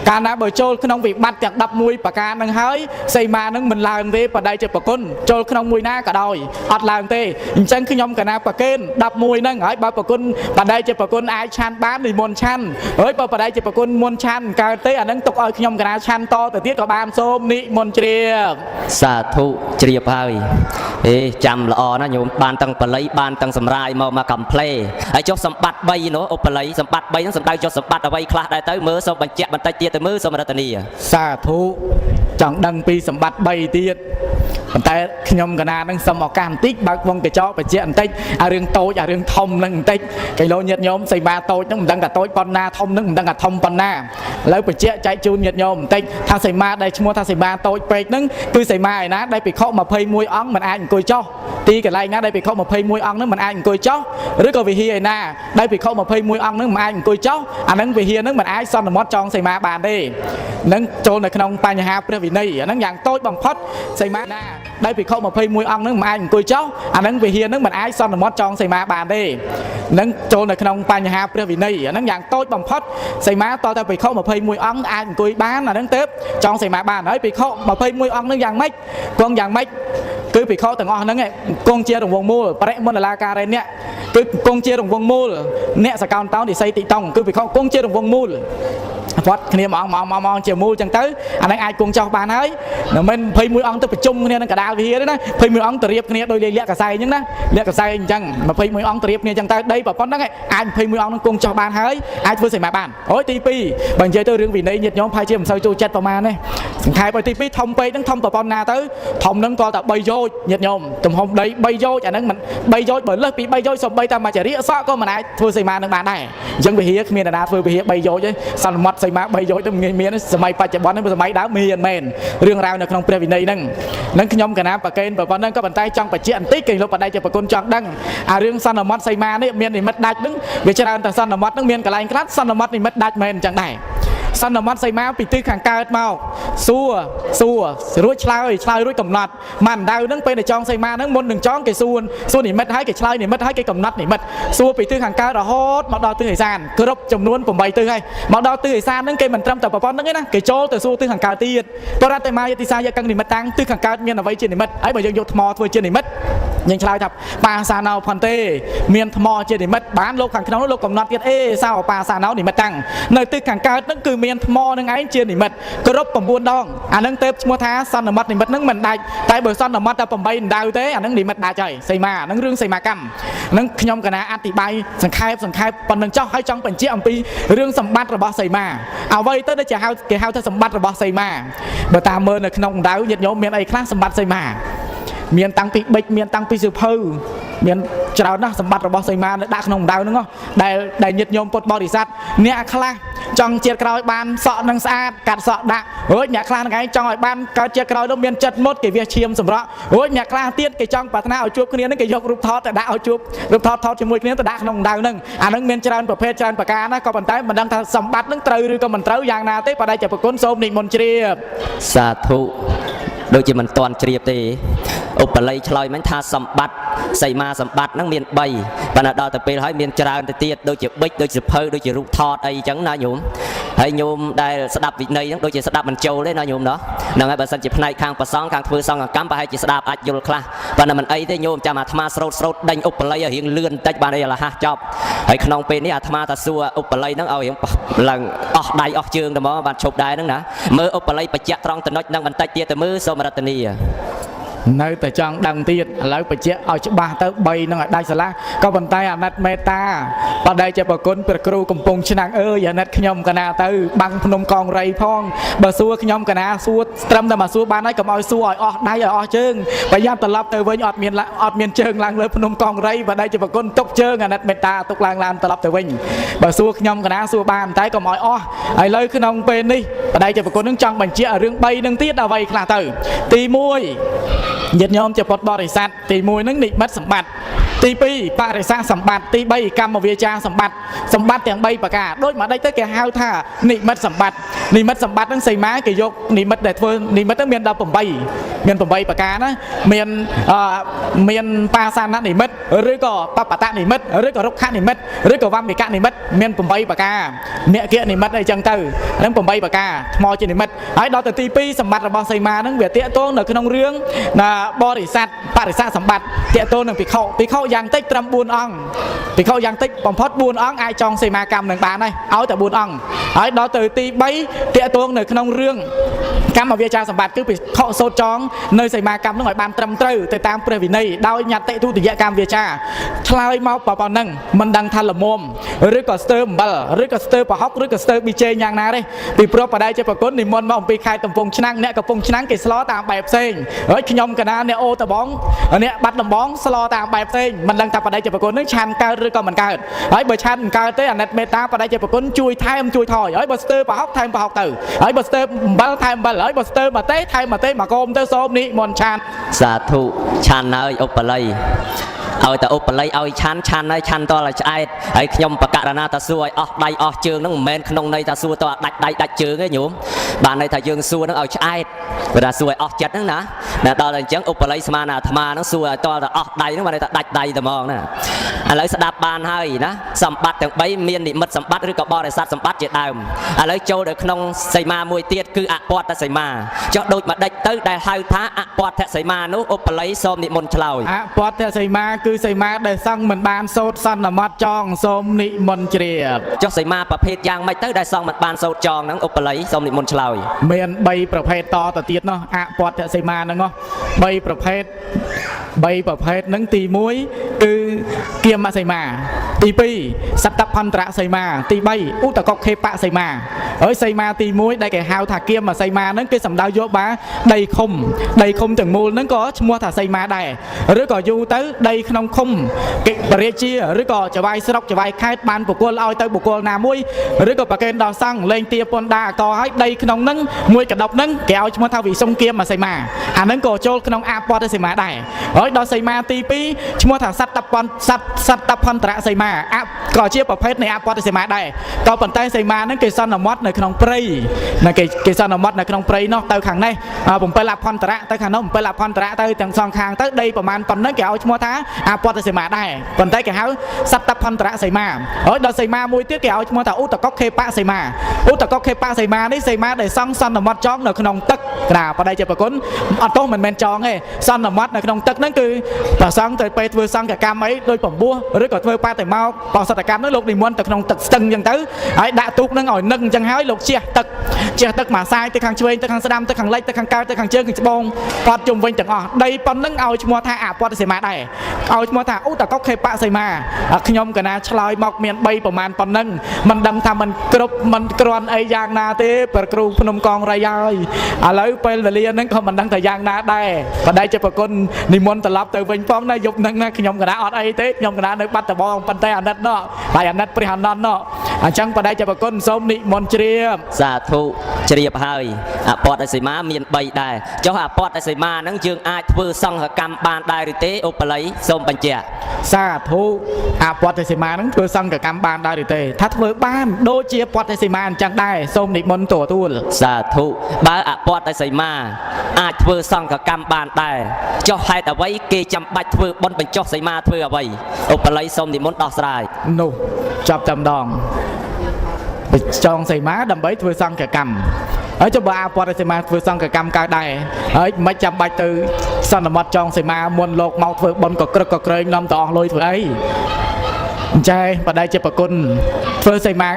កាលណាបើចូលក្នុងវិបត្តិទាំង11ប្រការនឹងហើយសីមានឹងមិនឡើងទេបដិជាប្រគុណចូលក្នុងមួយណាក៏ដោយអត់ឡើងទេអញ្ចឹងខ្ញុំកណាប្រកេន11ហ្នឹងហើយបើប្រគុណបដិជាប្រគុណអាចឆាន់បាននិមន្តឆាន់ហើយបើបដិជាប្រគុណមុនឆាន់កើតទេអានឹងទុកឲ្យខ្ញុំកណាឆាន់តទៅទៀតក៏បានសូមនិមន្តជ្រាប សាធុជ្រាបហើយអេចាំល្អណាស់ញោមបានទាំងបល័យបានទាំងសម្រាយមកកំផ្លេហើយចុះសម្បត្តិ3នោះឧបល័យសម្បត្តិ3ហ្នឹងសំដៅចុះសម្បត្តិអ្វីខ្លះដែរទៅមើលសូមបញ្ជាក់បន្តិចទៀតទៅមើលសូមរតនី សាធុចង់ដឹងពីសម្បត្តិ3ទៀតប៉ុន្តែខ្ញុំកណានឹងសុំឱកាសបន្តិចបើកវងកញ្ចក់បញ្ជាក់បន្តិចអារឿងតូចអារឿងធំនឹងបន្តិចគីឡូញាតិញោមសីមាតូចនឹងមិនដឹងថាតូចប៉ុណ្ណាធំនឹងមិនដឹងថាធំប៉ុណ្ណាឥឡូវបញ្ជាក់ចែកជូនញាតិញោមបន្តិចថាសីមាដែលឈ្មោះថាសីមាតូចពេកនឹងគឺសីមាឯណាដែលភិក្ខុ21អង្គមិនអាចអង្គុយចុះទីកន្លែងណាដែលភិក្ខុ21អង្គនឹងមិនអាចអង្គុយចុះឬក៏វិហារឯណាដែលភិក្ខុ21អង្គនឹងមិនអាចអង្គុយចុះអានឹងវិហារនឹងមិនអាចសន្មតចងសីមាបានទេនឹងចូលនៅក្នុងបញ្ហាព្រះវិន័យអានឹងយ៉ាងតូចបំផុតសីមាណាដែលភិក្ខុ21អង្គនឹងមិនអាចអង្គុយចុះអានឹងវិហារនឹងមិនអាចសន្មតចងសីមាបានទេនឹងចូលនៅក្នុងបញ្ហាព្រះវិន័យអានឹងយ៉ាងតូចបំផុតសីមាតតែភិក្ខុ21អង្គអាចអង្គុយបានអានឹងទៅចងសីមាបានហើយភិក្ខុ21អង្គនឹងយ៉ាងម៉េចគង់យ៉ាងម៉េចគឺភិក្ខុទាំងអស់ហ្នឹងគង់ជារង្វង់មូលបរិមណ្ឌលាការេអ្នកគឺគង់ជារង្វង់មូលអ្នកសកោនតោនិស័យទីតង់គឺភិក្ខុគង់ជារង្វង់មូលវត្តគ្នាមួយអង្គមួយអង្គជាមូលចឹងទៅអាហ្នឹងអាចគង់ចោះបានហើយមិនមែន21អង្គទៅប្រជុំគ្នានឹងកដាលវិហារទេណា21អង្គទៅរៀបគ្នាដោយលាក់កសែងចឹងណាលាក់កសែងអញ្ចឹង21អង្គទៅរៀបគ្នាចឹងទៅដីប៉ុណ្ណឹងអាច21អង្គនឹងគង់ចោះបានហើយអាចធ្វើសីមាបានអូយទី2បើនិយាយទៅរឿងវិន័យញាតិញោមប្រហែលជាមិនសូវចូលចិត្តប្រហែលទេសង្ខេបឲ្យទី2ធំពេកហ្នឹងធំប៉ុណ្ណាទៅធំហ្នឹងក៏តែ3យោជញាតិញោមទំហំដី3យោជអាហ្នឹងមិន3យោជបើលើសពី3យោជសូម្បីតែមួយចរិយសក់ក៏មិនអាចធ្វើសីមានឹងបានដែរអញ្ចឹងវិហារគ្មានអ្នកណាធ្វើវិហារ3យោជទេសន្មតសីមា3យោជទៅងាយមានសម័យបច្ចុប្បន្នហ្នឹងសម័យដើមមានមែនរឿងរ៉ាវនៅក្នុងព្រះវិន័យហ្នឹងនឹងខ្ញុំកណាប្រកេនប៉ុណ្ណឹងក៏ប៉ុន្តែចង់បញ្ជាក់បន្តិចគេលោកបដិជាប្រគុណចង់ដឹងអារឿងសន្មតសីមានេះមាននិមិត្តដាច់ហ្នឹងវាច្រើនតែសន្មតហ្នឹងមានកន្លែងខ្លះសន្មតនិមិត្តដាច់មែនអញ្ចឹងដែរសន្មតសីមាពីទិសខាងកើតមកសួរសួររួចឆ្លើយឆ្លើយរួចកំណត់មិនដៅហ្នឹងពេលដែលចងសីមាហ្នឹងមុននឹងចងគេសួរនិមិត្តហើយគេឆ្លើយនិមិត្តហើយគេកំណត់និមិត្តសួរពីទិសខាងកើតរហូតមកដល់ទិសឦសានគ្រប់ចំនួន8ទិសហើយមកដល់ទិសឦសានហ្នឹងគេមិនត្រឹមតែប៉ុណ្្នឹងទេណាគេចូលទៅសួរទិសខាងកើតទៀតបរតិមាយតិសាយកឹងនិមិត្តតាំងទិសខាងកើតមានអ្វីជានិមិត្តហើយបើយើងយកថ្មធ្វើជានិមិត្តយើងឆ្លើយថាបាសាណោផន្ទេមានថ្មជានិមិត្តបានលោកខាងក្នុងលោកកំណត់ទៀតអេសោបាសាណោនិមិត្តតាំងនៅទិសខាងកើតហ្នឹងគឺមានថ្មនឹងឯងជានិមិត្តគ្រប់9ដងអានឹងទៅឈ្មោះថាសន្មតនិមិត្តហ្នឹងមិនដាច់តែបើសន្មតតែ8ដៅទេអានឹងនិមិត្តដាច់ហើយសីមាអានឹងរឿងសីមាកម្មនឹងខ្ញុំកណាអធិប្បាយសង្ខេបប៉ុណ្្នឹងចោះហើយចង់បញ្ជាក់អំពីរឿងសម្បត្តិរបស់សីមាអ្វីទៅដែលជាហៅគេហៅថាសម្បត្តិរបស់សីមាបើតាមមើលនៅក្នុងដៅញាតិញោមមានអីខ្លះសម្បត្តិសីមា មានតាំងពីបិចមានតាំងពីសៀវភៅមានច្រើនណាស់សម្បត្តិរបស់សីមានៅដាក់ក្នុងម្ដៅហ្នឹងហ៎ដែលដែលញាតិញោមពុទ្ធបរិស័ទអ្នកខ្លះចង់ជាតិក្រោយបានសក់នឹងស្អាតកាត់សក់ដាក់រួចអ្នកខ្លះហ្នឹងឯងចង់ឲ្យបានកើតជាតិក្រោយនោះមានចិត្តមុតគេវាឈាមសម្រក់រួចអ្នកខ្លះទៀតគេចង់ប្រាថ្នាឲ្យជួបគ្នាហ្នឹងគេយករូបថតទៅដាក់ឲ្យជួបរូបថតថតជាមួយគ្នាទៅដាក់ក្នុងម្ដៅហ្នឹងអាហ្នឹងមានច្រើនប្រភេទច្រើនប្រការណាក៏ប៉ុន្តែមិនដឹងថាសម្បត្តិហ្នឹងត្រូវឬក៏មិនត្រូវយ៉ាងណាទេបដិជាប្រគុណសូមនិមន្តជ្រាប សាធុដូចជាមិនទាន់ជ្រាបទេឧបល័យឆ្លើយមិញថាសម្បត្តិសីមាសម្បត្តិហ្នឹងមាន3ប៉ុន្តែដល់ទៅពេលហើយមានច្រើនទៅទៀតដូចជាបិចដូចជាភៅដូចជារូបថតអីចឹងណាញោមហើយញោមដែលស្ដាប់វិន័យហ្នឹងដូចជាស្ដាប់មិនចូលទេណាញោមណោះហ្នឹងហើយបើសិនជាផ្នែកខាងប្រសងខាងធ្វើសង្ឃកម្មប្រហែលជាស្ដាប់អាចយល់ខ្លះប៉ុន្តែមិនអីទេញោមចាំអាត្មាស្រោតស្រោតដេញឧបល័យឲ្យរៀងលឿនបន្តិចបានអីលះចប់ហើយក្នុងពេលនេះអាត្មាតាសួរឧបល័យហ្នឹងឲ្យរៀងឡើងអស់ដៃអស់ជើងទៅមកបានឈប់ដែរហ្នឹងណាមើលឧបល័យបច្ចៈត្រង់ចំណុចហ្នឹងបន្តិចទៀតទៅមើលសូមរតនី នៅតែចង់ដឹងទៀតឥឡូវបញ្ជាក់ឲ្យច្បាស់ទៅ3នឹងឲ្យដាច់ស្រឡះក៏ប៉ុន្តែអាណិតមេត្តាបដិជាប្រគុណព្រះគ្រូកំពង់ឆ្នាំងអើយអាណិតខ្ញុំកណាទៅបាំងភ្នំកងរៃផងបើសួរខ្ញុំកណាសួរត្រឹមតែមកសួរបានហើយកុំឲ្យសួរឲ្យអស់ដៃឲ្យអស់ជើងប្រយ័ត្នត្រឡប់ទៅវិញអត់មានអត់មានជើងឡើងលើភ្នំកងរៃបដិជាប្រគុណទុកជើងអាណិតមេត្តាទុកឡើងឡានត្រឡប់ទៅវិញបើសួរខ្ញុំកណាសួរបានតែកុំឲ្យអស់ឥឡូវក្នុងពេលនេះបដិជាប្រគុណនឹងចង់បញ្ជាក់រឿង3នឹងទៀតអ្វីខ្លះទៅទី1ញាតិញោមជាពុទ្ធបរិស័ទទី1ហ្នឹងនិមិត្តសម្បត្តិទី2បរិស័ទសម្បត្តិទី3កម្មវាចាសម្បត្តិសម្បត្តិទាំង3ប្រការដូចមកដេចទៅគេហៅថានិមិត្តសម្បត្តិនិមិត្តសម្បត្តិហ្នឹងសីមាគេយកនិមិត្តដែលធ្វើនិមិត្តហ្នឹងមាន18មាន8ប្រការណាមានមានបាសាននិមិត្តឬក៏បបតនិមិត្តឬក៏រុក្ខនិមិត្តឬក៏វមិកនិមិត្តមាន8ប្រការមគ្គនិមិត្តអីចឹងទៅហ្នឹង8ប្រការថ្មជានិមិត្តហើយដល់ទៅទី2សម្បត្តិរបស់សីមាហ្នឹងវាតាកតងនៅក្នុងរឿងណាបរិស័ទបរិស័ទសម្បត្តិតាកតងនឹងភិក្ខុភិក្ខុយ៉ាងតិចត្រឹម4អង្គភិក្ខុយ៉ាងតិចបំផុត4អង្គអាចចងសីមាកម្មនឹងបានហើយឲ្យតែ4អង្គហើយដល់ទៅទី3តាកតងនៅក្នុងរឿងកម្មវាចាសម្បត្តិគឺភិក្ខុសូត្រចងនៅសីមាកម្មនឹងឲ្យបានត្រឹមត្រូវទៅតាមព្រះវិន័យដោយញត្តិទុតិយកម្មវាចាឆ្លើយមកប៉ុណ្ណឹងមិនដឹងថាល្មមឬក៏ស្ទើអំបិលឬក៏ស្ទើប្រហុកឬក៏ស្ទើប៊ីចេងយ៉ាងណាទេពីព្រោះបដិជាប្រគុណនិមន្តមកអំពីខេត្តកំពង់ឆ្នាំងអ្នកកំពង់ឆ្នាំងគេស្លតាមបែបផ្សេងហើយខ្ញុំកណាអ្នកអូតបងអ្នកបាត់ដំបងស្លតាមបែបផ្សេងមិនដឹងថាបដិជាប្រគុណនឹងឆានកើតឬក៏មិនកើតហើយបើឆានមិនកើតទេអាណិតមេត្តាបដិជាប្រគុណជួយថែមជួយថយហើយបើស្ទើប្រហុកថែមប្រហុកទៅហើយបើស្ទើអំបិលថែមអំបិលហើយបើស្ទើមកទេថែមមកទេមកកុំទៅសូមនិមន្តឆាន សាធុឆានហើយឧបល័យឲ្យតែឧបល័យឲ្យឆានឆានហើយឆានតឲ្យឆ្អែតហើយខ្ញុំបកករណាតាសួរឲ្យអស់ដៃអស់ជើងហ្នឹងមិនមែនក្នុងន័យថាសួរតដាច់ដៃដាច់ជើងទេញោមបានន័យថាយើងសួរហ្នឹងឲ្យឆ្អែតបើថាសួរឲ្យអស់ចិត្តហ្នឹងណាដល់តែអញ្ចឹងឧបល័យស្មានអាត្មាហ្នឹងសួរឲ្យតតែអស់ដៃហ្នឹងបានន័យថាដាច់ដៃតែហ្មងណាឥឡូវស្ដាប់បានហើយណាសម្បត្តិទាំង3មាននិមិត្តសម្បត្តិឬក៏បរិស័ទសម្បត្តិជាដើមឥឡូវចូលទៅក្នុងសីមាមួយទៀតគឺអពតសីមាចុះដូចម្ដេចទៅដែលហៅថាអពតសីមានោះឧបល័យសូមនិមន្តឆ្លើយ អពតសីមាគឺសីមាដែលសង្ឃមិនបានសូត្រសន្មត់ចងសូមនិមន្តជ្រាប ចុះសីមាប្រភេទយ៉ាងម៉េចទៅដែលសង្ឃមិនបានសូត្រចងហ្នឹងឧបល័យសូមនិមន្តឆ្លើយ មាន3ប្រភេទតទៅទៀតនោះអពតសីមាហ្នឹង3ប្រភេទ3ប្រភេទហ្នឹងទី1គឺគាមសីមាទី2សត្តផន្តរសីមាទី3ឧតកុខេបសីមាហើយសីមាទី1ដែលគេហៅថាគាមសីមាហ្នឹងគេសំដៅយកបាដីឃុំដីឃុំទាំងមូលហ្នឹងក៏ឈ្មោះថាសីមាដែរឬក៏យូរទៅដីក្នុងឃុំគេបរិជាឬក៏ចវាយស្រុកចវាយខេត្តបានបុគ្គលឲ្យទៅបុគ្គលណាមួយឬក៏ប្រកេនដល់សង្ឃលេងទាពន្ធដាអកឲ្យដីក្នុងហ្នឹងមួយកដប់ហ្នឹងគេឲ្យឈ្មោះថាវិសុងគាមសីមាអាហ្នឹងក៏ចូលក្នុងអពតសីមាដែរហើយដល់សីមាទី2ឈ្មោះថាសត្តពន្ធសត្តផន្តរសីមាអក៏ជាប្រភេទនៃអពតសីមាដែរក៏ប៉ុន្តែសីមាហ្នឹងគេសន្មត់នៅក្នុងព្រៃណាគេសន្មត់នៅក្នុងព្រៃនោះទៅខាងនេះ7អភន្តរៈទៅខាងនោះ7អភន្តរៈទៅទាំងសងខាងទៅដីប្រមាណប៉ុណ្ណឹងគេឲ្យឈ្មោះថាអពតសីមាដែរប៉ុន្តែគេហៅសត្តផន្តរសីមាហើយដល់សីមាមួយទៀតគេឲ្យឈ្មោះថាឧតកុខេបសីមាឧតកុខេបសីមានេះសីមាដែលសង់សន្មត់ចងនៅក្នុងទឹកណាបដិជាប្រគុណអត់ទោសមិនមែនចងទេសន្មត់នៅក្នុងទឹកហ្នឹង ហ្នឹងគឺព្រះសង្ឃទៅពេលធ្វើសង្ឃកម្មអីដូចពំពោះឬក៏ធ្វើបាតិមកបោសតកម្មហ្នឹងលោកនិមន្តទៅក្នុងទឹកស្ទឹងអញ្ចឹងទៅហើយដាក់ទូកហ្នឹងឲ្យនឹងអញ្ចឹងហើយលោកជះទឹកជះទឹកមួយសាយទៅខាងឆ្វេងទៅខាងស្ដាំទៅខាងលិចទៅខាងកើតទៅខាងជើងខាងច្បងព័ទ្ធជុំវិញទាំងអស់ដីប៉ុណ្ណឹងឲ្យឈ្មោះថាអពតសីមាដែរឲ្យឈ្មោះថាឧតកុខេបសីមាខ្ញុំកណាឆ្លើយមកមាន3ប្រមាណប៉ុណ្ណឹងមិនដឹងថាมันគ្រប់มันក្រាន់អីយ៉ាងណាទេព្រះគ្រូភ្នំកងរៃហើយឥឡូវពេលវេលាហ្នឹងក៏មិនដឹងថាយ៉ាងណាដែរបដិជាប្រគុណនិមន្តត្រឡប់ទៅវិញផងណាយប់ហ្នឹងណាខ្ញុំកណាអត់អីទេខ្ញុំកណានៅបាត់ដបងប៉ុន្តែអាណិតណោះហើយអាណិតព្រះអានន្ទណោះអញ្ចឹងបដិជាប្រគុណសូមនិមន្តជ្រាប សាធុជ្រាបហើយអពតសីមាមាន3ដែរចុះអពតសីមាហ្នឹងយើងអាចធ្វើសង្ឃកម្មបានដែរឬទេឧបល័យសូមបញ្ជាក់ សាធុអពតសីមាហ្នឹងធ្វើសង្ឃកម្មបានដែរឬទេថាធ្វើបានដូចជាពតសីមាអញ្ចឹងដែរសូមនិមន្តទទួល សាធុបើអពតសីមាអាចធ្វើសង្ឃកម្មបានដែរចុះហេតុអ្វីគេចាំបាច់ធ្វើបុណ្យបញ្ចុះសីមាធ្វើអ្វីឧបល័យសូមនិមន្តដោះស្រាយ នោះចាប់តែម្ដងបញ្ចងសីមាដើម្បីធ្វើសង្ឃកម្មហើយចុះបើអពតសីមាធ្វើសង្ឃកម្មកើតដែរហើយមិនចាំបាច់ទៅសន្មត់ចងសីមាមុនលោកមកធ្វើបុណ្យក៏ក្រឹកក៏ក្រែងនាំទៅអស់លុយធ្វើអីអញ្ចេះបដិជាប្រគុណធ្វើសីមា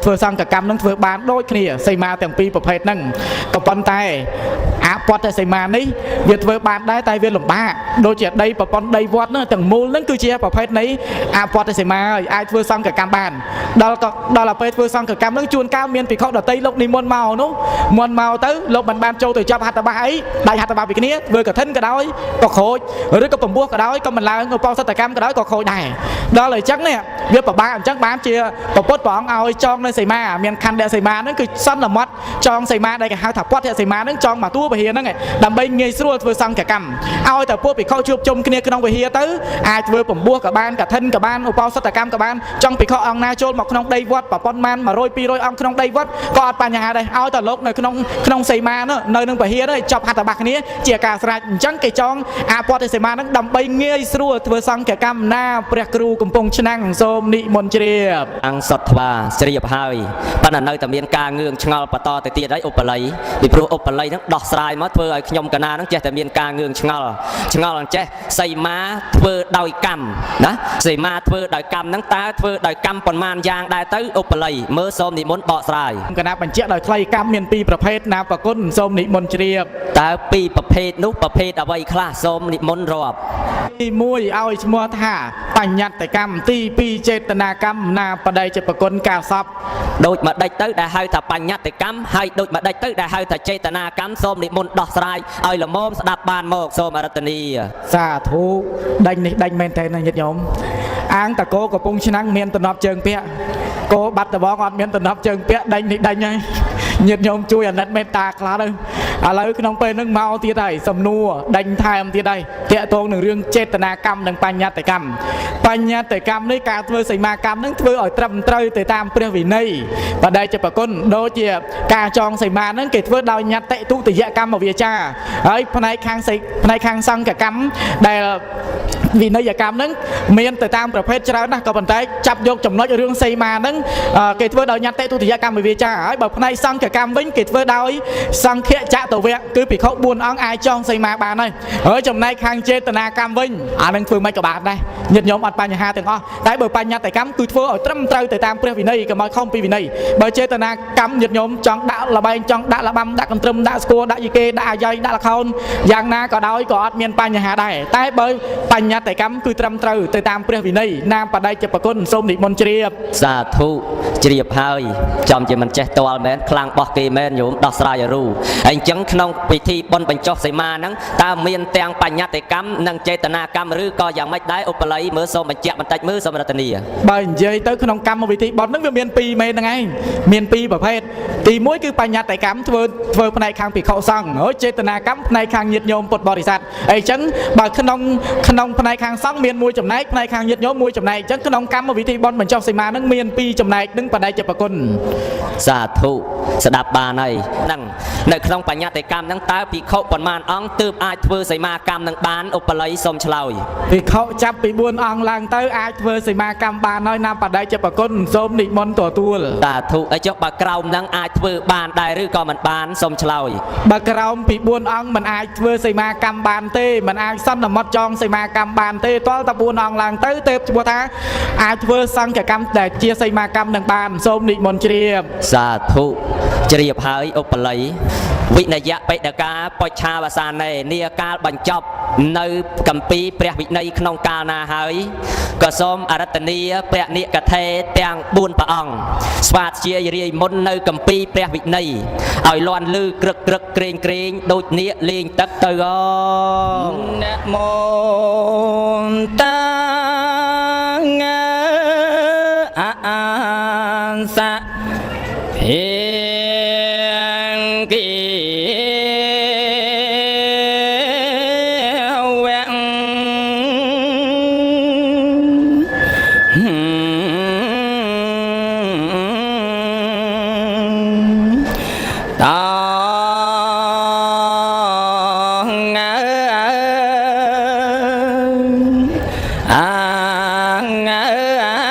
ធ្វើសង្ឃកម្មនឹងធ្វើបានដូចគ្នាសីមាទាំងពីរប្រភេទហ្នឹងក៏ប៉ុន្តែអពតសីមានេះវាធ្វើបានដែរតែវាលំបាកដូចជាដីប្រព័ន្ធដីវត្តហ្នឹងទាំងមូលហ្នឹងគឺជាប្រភេទនៃអពតសីមាហើយអាចធ្វើសង្ឃកម្មបានដល់ក៏ដល់ទៅពេលធ្វើសង្ឃកម្មហ្នឹងជួនកាលមានភិក្ខុដតីលោកនិមន្តមកនោះមុនមកទៅលោកមិនបានចូលទៅចាប់ហត្ថបាសអីដៃហត្ថបាសពីគ្នាធ្វើកឋិនក៏ដោយក៏ខូចឬក៏ពំពោះក៏ដោយក៏មិនឡើងឧបោសថកម្មក៏ដោយក៏ខូចដែរដល់អញ្ចឹងនេះវាពិបាកអញ្ចឹងបានជាពពុទ្ធព្រះអង្គឲ្យចងនៅសីមាមានខណ្ឌសីមាហ្នឹងគឺសន្មត់ចងសីមាដែលគេហៅថាពទ្ធសីមាហ្នឹងចងមកតួពហិហ្នឹងដើម្បីងាយស្រួលធ្វើសង្ឃកម្មឲ្យតែពួកភិក្ខុជួបជុំគ្នាក្នុងវិហារទៅអាចធ្វើពំពោះក៏បានកឋិនក៏បានឧបោសថកម្មក៏បានចង់ភិក្ខុអង្គណាចូលមកក្នុងដីវត្តប្រប៉ុនម៉ាន100 200អង្គក្នុងដីវត្តក៏អត់បញ្ហាដែរឲ្យតែលោកនៅក្នុងក្នុងសីមានោះនៅនឹងពហិរនោះចប់ហត្ថបាសគ្នាជាការស្រេចអញ្ចឹងគេចងអពតសីមាហ្នឹងដើម្បីងាយស្រួលធ្វើសង្ឃកម្មណាព្រះគ្រូកំពង់ឆ្នាំងសូមនិមន្តជ្រាប អង្គសុតថ្វាជ្រាបហើយប៉ុន្តែនៅតែមានការងឿងឆ្ងល់បន្តទៅទៀតហើយឧបល័យពីព្រោះឧបល័យហ្នឹងដោះស្រាយមកធ្វើឲ្យខ្ញុំកណាហ្នឹងចេះតែមានការងឿងឆ្ងល់ឆ្ងល់អញ្ចេះសីមាធ្វើដោយកម្មណាសីមាធ្វើដោយកម្មហ្នឹងតើធ្វើដោយកម្មប៉ុន្មានយ៉ាងដែរទៅឧបល័យមើលសូមនិមន្តបកស្រាយ គណៈបញ្ជាក់ដោយខ្លីកម្មមានពីរប្រភេទណាប្រគុណសូមនិមន្តជ្រាប តើពីរប្រភេទនោះប្រភេទអ្វីខ្លះសូមនិមន្តរាប់ ទី1ឲ្យឈ្មោះថាបញ្ញត្តិកម្មទី2ចេតនាកម្មណាបដិជាប្រគុណការសព ដូចម្ដេចទៅដែលហៅថាបញ្ញត្តិកម្មហើយដូចម្ដេចទៅដែលហៅថាចេតនាកម្មសូមនិមន្តដោះស្រាយឲ្យល្មមស្ដាប់បានមកសូមអរតនី សាធុដេញនេះដេញមែនតើណាញាតិញោមអាងតកោកំពង់ឆ្នាំងមានតំណប់ជើងពាក់គោបាត់ដបងអត់មានតំណប់ជើងពាក់ដេញនេះដេញហើយញាតិញោមជួយអាណិតមេត្តាខ្លះទៅឥឡូវក្នុងពេលហ្នឹងមកទៀតហើយសំណួរដេញថែមទៀតហើយតាកតងនឹងរឿងចេតនាកម្មនិងបញ្ញត្តិកម្មបញ្ញត្តិកម្មនេះការធ្វើសីមាកម្មហ្នឹងធ្វើឲ្យត្រឹមត្រូវទៅតាមព្រះវិន័យបដិជាប្រគុណដូចជាការចងសីមាហ្នឹងគេធ្វើដោយញត្តិទុតិយកម្មវាចាហើយផ្នែកខាងសីផ្នែកខាងសង្ឃកម្មដែលវិន័យកម្មហ្នឹងមានទៅតាមប្រភេទច្រើនណាស់ក៏ប៉ុន្តែចាប់យកចំណុចរឿងសីមាហ្នឹងគេធ្វើដោយញត្តិទុតិយកម្មវាចាហើយបើផ្នែកសង្ឃកម្មវិញគេធ្វើដោយសង្ឃចតវៈគឺភិក្ខុ4អង្គអាចចងសីមាបានហើយហើយចំណែកខាងចេតនាកម្មវិញអានឹងធ្វើមិនក៏បានដែរញាតិញោមអត់បញ្ហាទាំងអស់តែបើបញ្ញត្តិកម្មគឺធ្វើឲ្យត្រឹមត្រូវទៅតាមព្រះវិន័យកុំឲ្យខុសពីវិន័យបើចេតនាកម្មញាតិញោមចង់ដាក់លបែងចង់ដាក់លបាំដាក់កន្ទ្រឹមដាក់ស្គរដាក់យីគេដាក់អាយ៉ៃដាក់លខោនយ៉ាងណាក៏ដោយក៏អត់មានបញ្ហាដែរតែបើបញ្ញត្តិកម្មគឺត្រឹមត្រូវទៅតាមព្រះវិន័យណាបដិជាប្រគុណសូមនិមន្តជ្រាប សាធុជ្រាបហើយចំជាមិនចេះតល់មែនខ្លាំងបោះគេមែនញោមដោះស្រាយឲ្យរូហើយអញ្ចឹងក្នុងពិធីបុណ្យបញ្ចុះសីមាហ្នឹងតើមានទាំងបញ្ញត្តិកម្មនិងចេតនាកម្មឬក៏យ៉ាងម៉េចដែរឧបល័យមើលសូមបញ្ជាក់បន្តិចមើលសូមរតនី បើនិយាយទៅក្នុងកម្មវិធីបុណ្យហ្នឹងវាមានពីរមែនហ្នឹងឯងមានពីរប្រភេទទី1គឺបញ្ញត្តិកម្មធ្វើផ្នែកខាងភិក្ខុសង្ឃហើយចេតនាកម្មផ្នែកខាងញាតិញោមពុទ្ធបរិស័ទអីចឹងបើក្នុងផ្នែក ែកខាងសង្ឃមានមួយចំណែកផ្នែកខាងញាតិញោមមួយចំណែកអញ្ចឹងក្នុងកម្មវិធីបុណ្យបញ្ចុះសីមានឹងមានពីរចំណែកនឹងបដិជប្រគុណ សាធុស្ដាប់បានហើយហ្នឹងនៅក្នុងបញ្ញត្តិកម្មហ្នឹងតើភិក្ខុប៉ុន្មានអង្គទើបអាចធ្វើសីមាកម្មនឹងបានឧបល័យសូមឆ្លើយ ភិក្ខុចាប់ពី4អង្គឡើងទៅអាចធ្វើសីមាកម្មបានហើយណាបដិជប្រគុណសូមនិមន្តទទួល សាធុហើយចុះបើក្រោមហ្នឹងអាចធ្វើបានដែរឬក៏មិនបានសូមឆ្លើយ បើក្រោមពី4អង្គមិនអាចធ្វើសីមាកម្មបានទេមិនអាចសន្មត់ចងសីមាកម្មបានទេទាល់តែ4អង្គឡើងទៅទើបឈ្មោះថាអាចធ្វើសង្ឃកម្មដែលជាសីមាកម្មនឹងបានសូមនិមន្តជ្រាប សាធុជ្រាបហើយឧបល័យវិនយបិដកាបច្ឆាវសានេនាកាលបញ្ចប់នៅកម្ពីព្រះវិន័យក្នុងកាលណាហើយក៏សូមអរតនីព្រះនិកថេទាំង4ព្រះអង្គស្វាធ្យាយរាយមុននៅកម្ពីព្រះវិន័យឲ្យលន់លឺក្រឹកក្រឹកក្រែងក្រែងដូចនាគលេងទឹកទៅអង នមោតាអាសៈភិងគិវៈតាងអាងរិ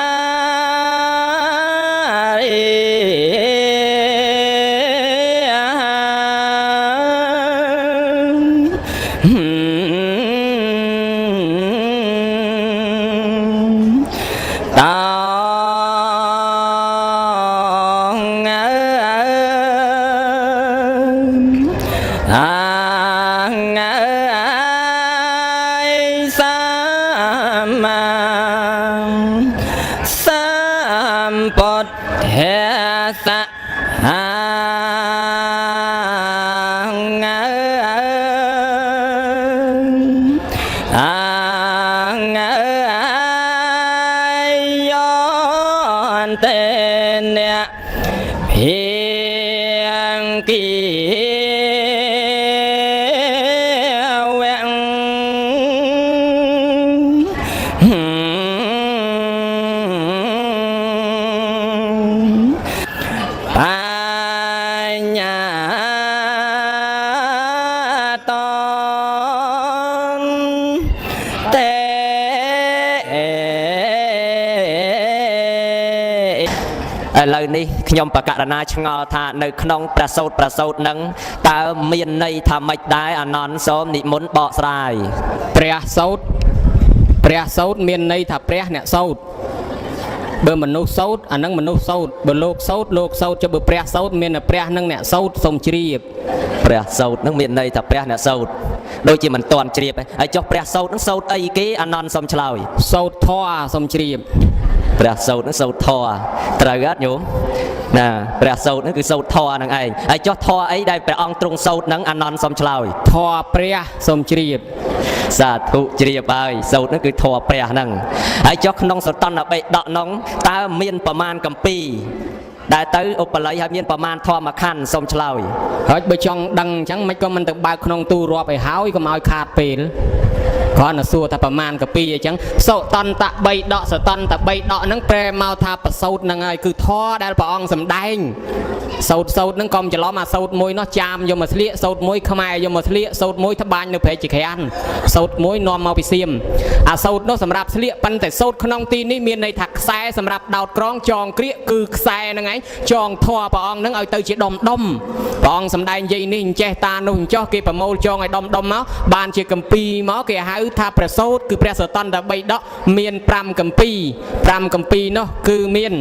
តាងអាងយសាមាសម្ពុទ្ធសៈអាងអាងយយន្តិអ្នកភិងគិវៈបញ្ញាតនតេ ឥឡូវនេះខ្ញុំបកករណាឆ្ងល់ថានៅក្នុងព្រះសូត្រព្រះសូត្រនឹងតើមានន័យថាម៉េចដែរអានន្ទសូមនិមន្តបកស្រាយ ព្រះសោតព្រះសោតមានន័យថាព្រះអ្នកសោតបើមនុស្សសោតអានឹងមនុស្សសោតបើលោកសោតលោកសោតចុះបើព្រះសោតមានតែព្រះនឹងអ្នកសោតសូមជ្រាប ព្រះសូត្រនឹងមានន័យថាព្រះអ្នកសូត្រដូចជាមិនទាន់ជ្រាបទេហើយចុះព្រះសូត្រនឹងសូត្រអីគេអានន្ទសូមឆ្លើយ សោតធម៌សូមជ្រាប ព្រះសូត្រនឹងសូត្រធម៌ត្រូវអត់ញោមណាព្រះសូត្រនឹងគឺសូត្រធម៌នឹងឯងហើយចុះធម៌អីដែលព្រះអង្គទ្រង់សូត្រនឹងអានន្ទសូមឆ្លើយ ធម៌ព្រះសូមជ្រាប សាធុជ្រាបហើយសូត្រហ្នឹងគឺធម៌ព្រះហ្នឹងហើយចុះក្នុងសតន្តបិដកហ្នឹងតើមានប្រមាណកម្ពីដែលទៅឧបល័យហើយមានប្រមាណធម្មខណ្ឌសូមឆ្លើយ ហើយបើចង់ដឹងអញ្ចឹងមិនក៏មិនទៅបើកក្នុងទូរាប់ឲ្យហើយកុំឲ្យខាតពេលគ្រាន់តែសួរថាប្រមាណកពីអញ្ចឹងសុតន្តបីដកសតន្តបីដកហ្នឹងប្រែមកថាប្រសូតហ្នឹងហើយគឺធម៌ដែលព្រះអង្គសម្ដែងសោតសោតហ្នឹងកុំច្រឡំអាសោតមួយនោះចាមយកមកស្លៀកសោតមួយខ្មែរយកមកស្លៀកសោតមួយត្បាញនៅព្រែកជាក្រានសោតមួយនាំមកពីសៀមអាសោតនោះសម្រាប់ស្លៀកប៉ុន្តែសោតក្នុងទីនេះមានន័យថាខ្សែសម្រាប់ដោតក្រងចងក្រៀកគឺខ្សែហ្នឹងឯងចងធម៌ព្រះអង្គហ្នឹងឲ្យទៅជាដុំដុំព្រះអង្គសម្ដែងយាយនេះអញ្ចេះតានោះអញ្ចោះគេប្រមូលចងឲ្យដុំដុំមកបានជាកម្ពីមកគេហៅថាព្រះសូត្រគឺព្រះសតន្តបីដកមាន5កម្ពី5កម្ពីនោះគឺមាន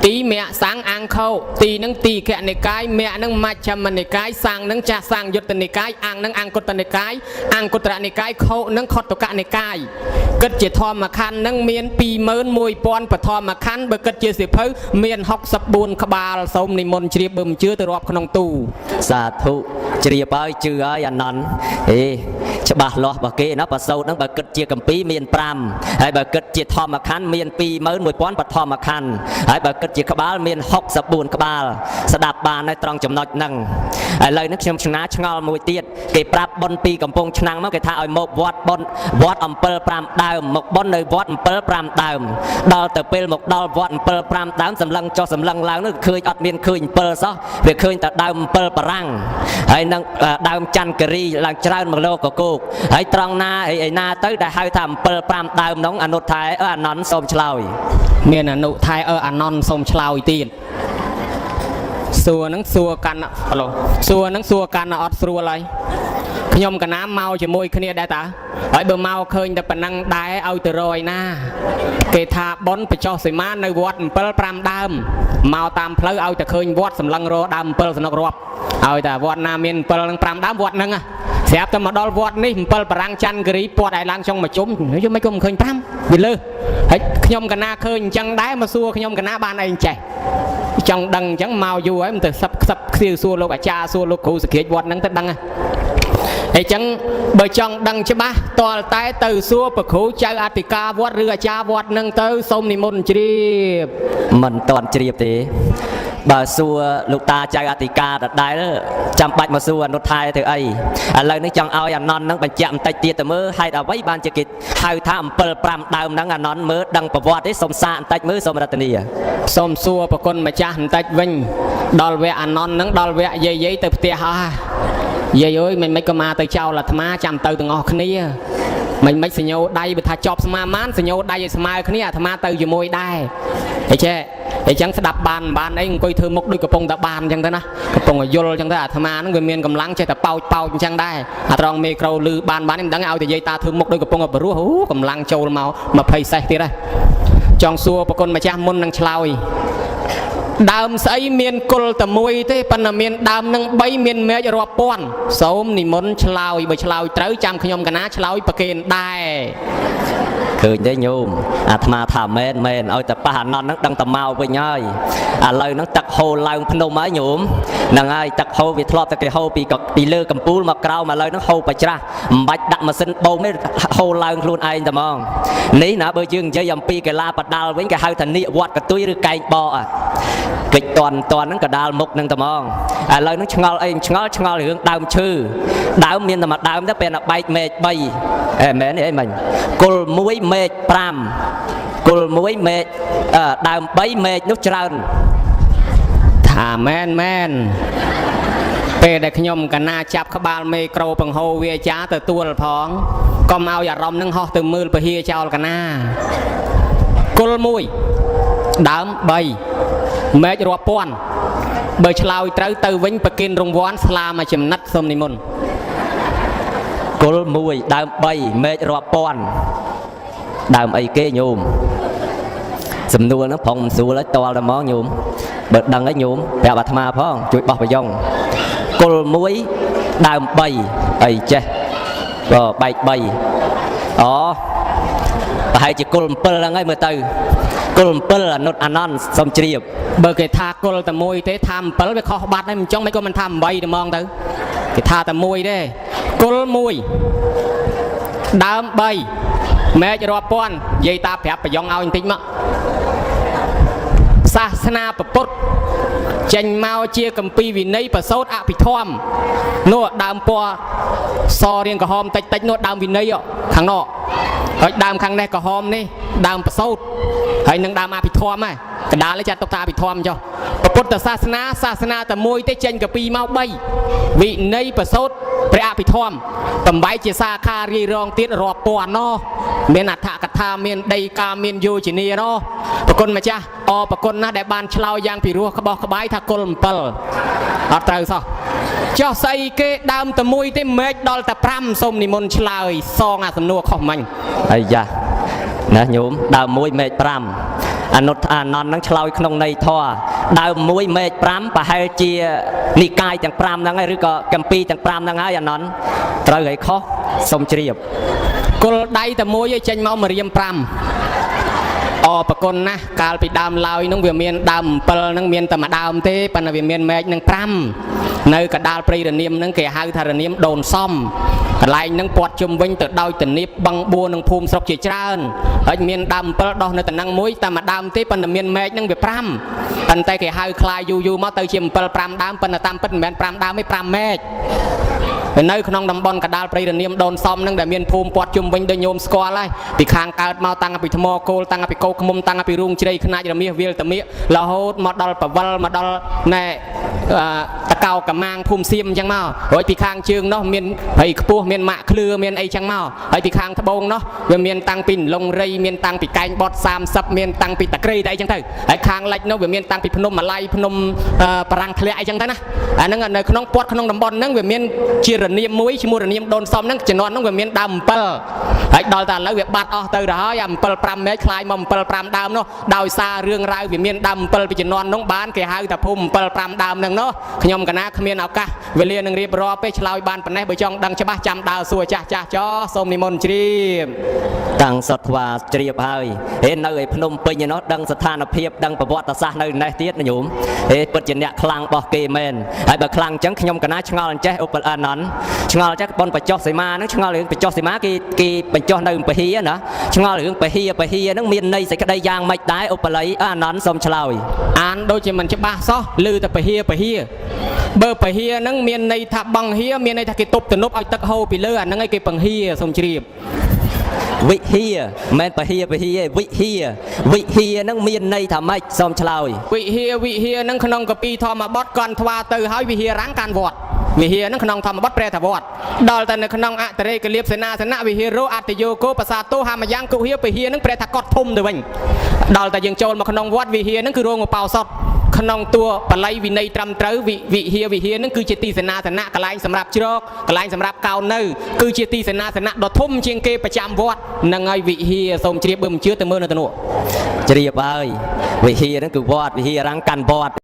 ទីមៈសង្ឃអង្គខោទីនឹងទីខនិកាយមៈនឹងមជ្ឈមនិកាយសង្ឃនឹងចាស់សង្យុត្តនិកាយអង្គនឹងអង្គតនិកាយអង្គតរនិកាយខោនឹងខតកនិកាយគិតជាធម្មខណ្ឌនឹងមាន21000បធម្មខណ្ឌបើគិតជាសិភៅមាន64ក្បាលសូមនិមន្តជ្រាបបើមិនជឿទៅរាប់ក្នុងទូ សាធុជ្រាបហើយជឿហើយអានន្ទអេ ច្បាស់លាស់របស់គេណាប្រសូតហ្នឹងបើគិតជាកម្ពីមាន5ហើយបើគិតជាធម្មខណ្ឌមាន21000បឋមខណ្ឌហើយបើគិតជាក្បាលមាន64ក្បាលស្ដាប់បានហើយត្រង់ចំណុចហ្នឹងឥឡូវនេះខ្ញុំឆ្ងាឆ្ងល់មួយទៀតគេប្រាប់ប៉ុនពីកំពង់ឆ្នាំងមកគេថាឲ្យមកវត្តប៉ុនវត្តអំពិល5ដើមមកប៉ុននៅវត្តអំពិល5ដើមដល់ទៅពេលមកដល់វត្តអំពិល5ដើមសម្លឹងចុះសម្លឹងឡើងនោះឃើញអត់មានឃើញអំពិលសោះវាឃើញតែដើមអំពិលបារាំងហើយនឹងដើមច័ន្ទគិរីឡើងច្រើនមកលោកកគោកហើយត្រង់ណាឯណាទៅដែលហៅថាអំពិល5ដើមនោះអនុថែអនន្តសូមឆ្លើយ មានអនុថែអអានន្តសូមឆ្លើយទៀតសួរហ្នឹងសួរកាន់ហឡូសួរហ្នឹងសួរកាន់អត់ស្រួលហើយខ្ញុំកណាមកជាមួយគ្នាដែរតាហើយបើមកឃើញតែប៉ុណ្ណឹងដែរឲ្យទៅរយណាគេថាប៉ុនបចោះសីមានៅវត្ត7 5ដើមមកតាមផ្លូវឲ្យតែឃើញវត្តសម្លឹងរដើម7សំណុករាប់ឲ្យតែវត្តណាមាន7និង5ដើមវត្តហ្នឹងស្រាប់តែមកដល់វត្តនេះ7បារាំងច័ន្ទគិរីពាត់ឲ្យឡើងចុងមកជុំយមិនក៏មិនឃើញ5វាលើសហើយខ្ញុំកណាឃើញអញ្ចឹងដែរមកសួរខ្ញុំកណាបានអីចេះចង់ដឹងអញ្ចឹងមកយូរហើយមិនទៅសឹបខ្សឹបខ្សៀវសួរលោកអាចារ្យសួរលោកគ្រូសក្រាចវត្តហ្នឹងទៅដឹងហើយចឹងបើចង់ដឹងច្បាស់តលតែទៅសួរប្រគ្រូចៅអធិការវត្តឬអាចារ្យវត្តហ្នឹងទៅសូមនិមន្តជ្រាប មិនតន់ជ្រាបទេបើសួរលោកតាចៅអធិការដដែលចាំបាច់មកសួរអនុថែទៅអីឥឡូវនេះចង់ឲ្យអានន្តនឹងបញ្ជាក់បន្តិចទៀតទៅមើលហេតុអ្វីបានជាគេហៅថាអំពិល5ដើមហ្នឹងអានន្តមើលដឹងប្រវត្តិទេសូមសាកបន្តិចមើលសូមរតនា សូមសួរប្រគុណម្ចាស់បន្តិចវិញដល់វគ្គអានន្តហ្នឹងដល់វគ្គយាយយាយទៅផ្ទះហោះយាយអើយមិនមិនក៏មកទៅចោលអាត្មាចាំទៅទាំងអស់គ្នាមិនមិនសញ្ញោដៃបើថាចប់ស្មាមានសញ្ញោដៃឲ្យស្មើគ្នាអាត្មាទៅជាមួយដែរអីចេះអញ្ចឹងស្ដាប់បានបានអីអង្គុយធ្វើមុខដូចកំពុងតែបានអញ្ចឹងទៅណាកំពុងតែយល់អញ្ចឹងទៅអាត្មាហ្នឹងវាមានកម្លាំងចេះតែប៉ោចប៉ោចអញ្ចឹងដែរអាត្រង់មេក្រូលឺបានបានមិនដឹងឲ្យតែយាយតាធ្វើមុខដូចកំពុងតែបរោះអូកម្លាំងចូលមក20សេះទៀតហ៎ចង់សួរប្រគុណម្ចាស់មុននឹងឆ្លើយដើមស្អីមានគុលតែមួយទេប៉ុន្តែមានដើមនឹង3មានមែករាប់ពាន់សូមនិមន្តឆ្លើយបើឆ្លើយត្រូវចាំខ្ញុំកណាឆ្លើយប្រគេនដែរ ឃើញទេញោមអាត្មាថាមែនមែនឲ្យតែប៉ះអានន្តហ្នឹងដឹងតែមកវិញហើយឥឡូវហ្នឹងទឹកហូរឡើងភ្នំហើយញោមហ្នឹងហើយទឹកហូរវាធ្លាប់តែគេហូរពីលើកំពូលមកក្រោមឥឡូវហ្នឹងហូរបច្រាស់មិនបាច់ដាក់ម៉ាស៊ីនបូមទេហូរឡើងខ្លួនឯងតែហ្មងនេះណាបើយើងនិយាយអំពីកីឡាបដាល់វិញគេហៅថានាគវត្តកតុយឬកែងបកកិច្ចតន់តន់ហ្នឹងកដាលមុខហ្នឹងតែហ្មងឥឡូវហ្នឹងឆ្ងល់អីឆ្ងល់ឆ្ងល់រឿងដើមឈើដើមមានតែមួយដើមទៅពេលណាបែកមែក3អេមែនទេអីមិញគល់1មែក5គល់1មែកដើម3មែកនោះច្រើន ថាមែនមែនពេលដែលខ្ញុំកណាចាប់ក្បាលមេក្រូបង្ហូរវាចាទទួលផងកុំឲ្យអារម្មណ៍នឹងហោះទៅមើលពហិចោលកណាគល់1ដើម3មែករាប់ពាន់បើឆ្លើយត្រូវទៅវិញប្រគិនរង្វាន់ស្លាមួយចំណិតសូមនិមន្ត គល់1ដើម3មែករាប់ពាន់ដើមអីគេញោមសំនួលហ្នឹងប្រុងមិនស្រួលហើយតល់តែហ្មងញោមបើដឹងហើយញោមប្រាប់អាត្មាផងជួយបោះប្រយ៉ងគល់1ដើម3អីចេះបើបែក3អូប្រហែលជាគល់7ហ្នឹងហើយមើលទៅគល់7អនុត្តអានន្តសូមជ្រាប បើគេថាគល់តែមួយទេថា7វាខុសបាត់ហើយមិនចង់មិនក៏មិនថា8តែហ្មងទៅគេថាតែមួយទេគល់1ដើម3មែករាប់ពាន់និយាយតាប្រាប់ប្រយ៉ងឲ្យបន្តិចមកសាសនាពុទ្ធចេញមកជាកម្ពីវិន័យប្រសូតអភិធម្មនោះដើមពណ៌សរៀងក្រហមតិចតិចនោះដើមវិន័យខាងនោះហើយដើមខាងនេះក្រហមនេះដើមប្រសូតហើយនឹងដើមអភិធម្មហ្នឹងកដាលចាត់ទុកថាអភិធម្មចុះពុទ្ធសាសនាសាសនាតែមួយទេចេញកាពីមក3វិន័យប្រសូតព្រះអភិធម្មបំបីជាសាខារាយរងទៀតរាប់ពាន់ណោះមានអដ្ឋកថាមានដីកាមានយោជនីណោះប្រគុណម្ចាស់អរប្រគុណណាស់ដែលបានឆ្លើយយ៉ាងពិរោះក្បោះក្បាយថាគុល7អត់ត្រូវសោះចុះស្អីគេដើមតែមួយទេមែកដល់តែ5សូមនិមន្តឆ្លើយសងអាសំណួរខុសមិញ អាយ៉ាណាញោមដើម1មែក5អនុត្តអានន្តហ្នឹងឆ្លើយក្នុងន័យធម៌ដើម1មែក5ប្រហែលជានិកាយទាំង5ហ្នឹងហើយឬក៏កម្ពីទាំង5ហ្នឹងហើយអានន្តត្រូវហើយខុសសូមជ្រាប គល់ដៃតែមួយឯងចេញមកមករៀម5អ អរប្រគុណណាស់កាលពីដើមឡើយនោះវាមានដើមអំពិលហ្នឹងមានតែមួយដើមទេប៉ុន្តែវាមានមែកនឹង5នៅកដាលព្រៃរនាមហ្នឹងគេហៅថារនាមដូនសំកន្លែងហ្នឹងពាត់ជុំវិញទៅដោយតនីបបឹងបួរនិងភូមិស្រុកជាច្រើនហើយមានដើមអំពិលដោះនៅតំណឹងមួយតែមួយដើមទេប៉ុន្តែមានមែកហ្នឹងវា5ប៉ុន្តែគេហៅខ្លាយយូរយូរមកទៅជាអំពិល5ដើមប៉ុន្តែតាមពិតមិនមែន5ដើមទេ5មែក នៅក្នុងតំបន់កដាលព្រៃរនាមដូនសំនឹងដែលមានភូមិពាត់ជុំវិញដូចញោមស្គាល់ហើយពីខាងកើតមកតាំងពីថ្មគោលតាំងពីកោខ្មុំតាំងពីរូងជ្រៃខ្នាចរមាសវាលតមៀករហូតមកដល់ពវលមកដល់ណែអឺតកោកាម៉ាងភូមិសៀមអញ្ចឹងមករួចពីខាងជើងនោះមានព្រៃខ្ពស់មានម៉ាក់ឃ្លឿមានអីចឹងមកហើយពីខាងត្បូងនោះវាមានតាំងពីលងរៃមានតាំងពីកែងបត់30មានតាំងពីតាក្រីតែអីចឹងទៅហើយខាងលិចនោះវាមានតាំងពីភ្នំម៉ាឡៃភ្នំបារាំងធ្លាក់អីចឹងទៅណាអាហ្នឹងនៅក្នុងពាត់ក្នុងតំបន់ហ្នឹងវាមានជារនាមមួយឈ្មោះរនាមដូនសំហ្នឹងជំនាន់ហ្នឹងវាមានដើមអំពិលហើយដល់តែឥឡូវវាបាត់អស់ទៅទៅហើយអាអំពិល5មែកខ្លាយមកអំពិល5ដើមនោះដោយសាររឿងរ៉ាវវាមានដើមអំពិលពីជំនាន់ហ្នឹងបានគេហៅថាភូមិអំពិល5ដើមហ្នឹងនោះខ្ញុំកណាគ្មានឱកាសវេលានឹងរៀបរាប់ទេឆ្លើយបានប៉ុណ្ណេះបើចង់ដឹងច្បាស់ចាំដើរសួរចាស់ចាស់ចោសូមនិមន្តជ្រាប តាំងសតថ្វាជ្រាបហើយហេនៅឯភ្នំពេញឯនោះដឹងស្ថានភាពដឹងប្រវត្តិសាស្ត្រនៅនេះទៀតណាញោមហេពិតជាអ្នកខ្លាំងរបស់គេមែនហើយបើខ្លាំងអញ្ចឹងខ្ញុំកណាឆ្ងល់អញ្ចេះឧបអនន្តឆ្ងល់អញ្ចេះប៉ុនបញ្ចុះសីមាហ្នឹងឆ្ងល់រឿងបញ្ចុះសីមាគេគេបញ្ចុះនៅពហិណាឆ្ងល់រឿងពហិពហិហ្នឹងមានន័យសេចក្តីយ៉ាងម៉េចដែរឧបល័យអនន្តសូមឆ្លើយ អានដូចជាមិនច្បាស់សោះឮតែពហិពហិបើពហិហ្នឹងមានន័យថាបង្ហៀមានន័យថាគេទប់ទំនប់ឲ្យទឹកហូរពីលើអាហ្នឹងឯងគេបង្ហៀសូមជ្រាប វិហារមិនមែនពហិពហិទេវិហារវិហារហ្នឹងមានន័យថាម៉េចសូមឆ្លើយ វិហារវិហារហ្នឹងក្នុងកពីធម្មបទកាន់ថ្វាទៅហើយវិហារាំងកាន់វត្តវិហារហ្នឹងក្នុងធម្មបទប្រែថាវត្តដល់តែនៅក្នុងអតរេកលៀបសេនាសនៈវិហារោអត្តយោគោបសាទោហាមយ៉ាងគុហាពហិហ្នឹងប្រែថាកត់ធំទៅវិញដល់តែយើងចូលមកក្នុងវត្តវិហារហ្នឹងគឺរោងឧបោសថក្នុងតួបល័យវិន័យត្រឹមត្រូវវិវិហារវិហារហ្នឹងគឺជាទីសេនាសនៈកន្លែងសម្រាប់ជ្រកកន្លែងសម្រាប់កោននៅគឺជាទីសេនាសនៈដ៏ធំជាងគេប្រចាំវត្តហ្នឹងហើយវិហារសូមជ្រាបបើមិនជឿទៅមើលនៅទៅនោះ ជ្រាបហើយវិហារហ្នឹងគឺវត្តវិហាររាំងកាន់វត្ត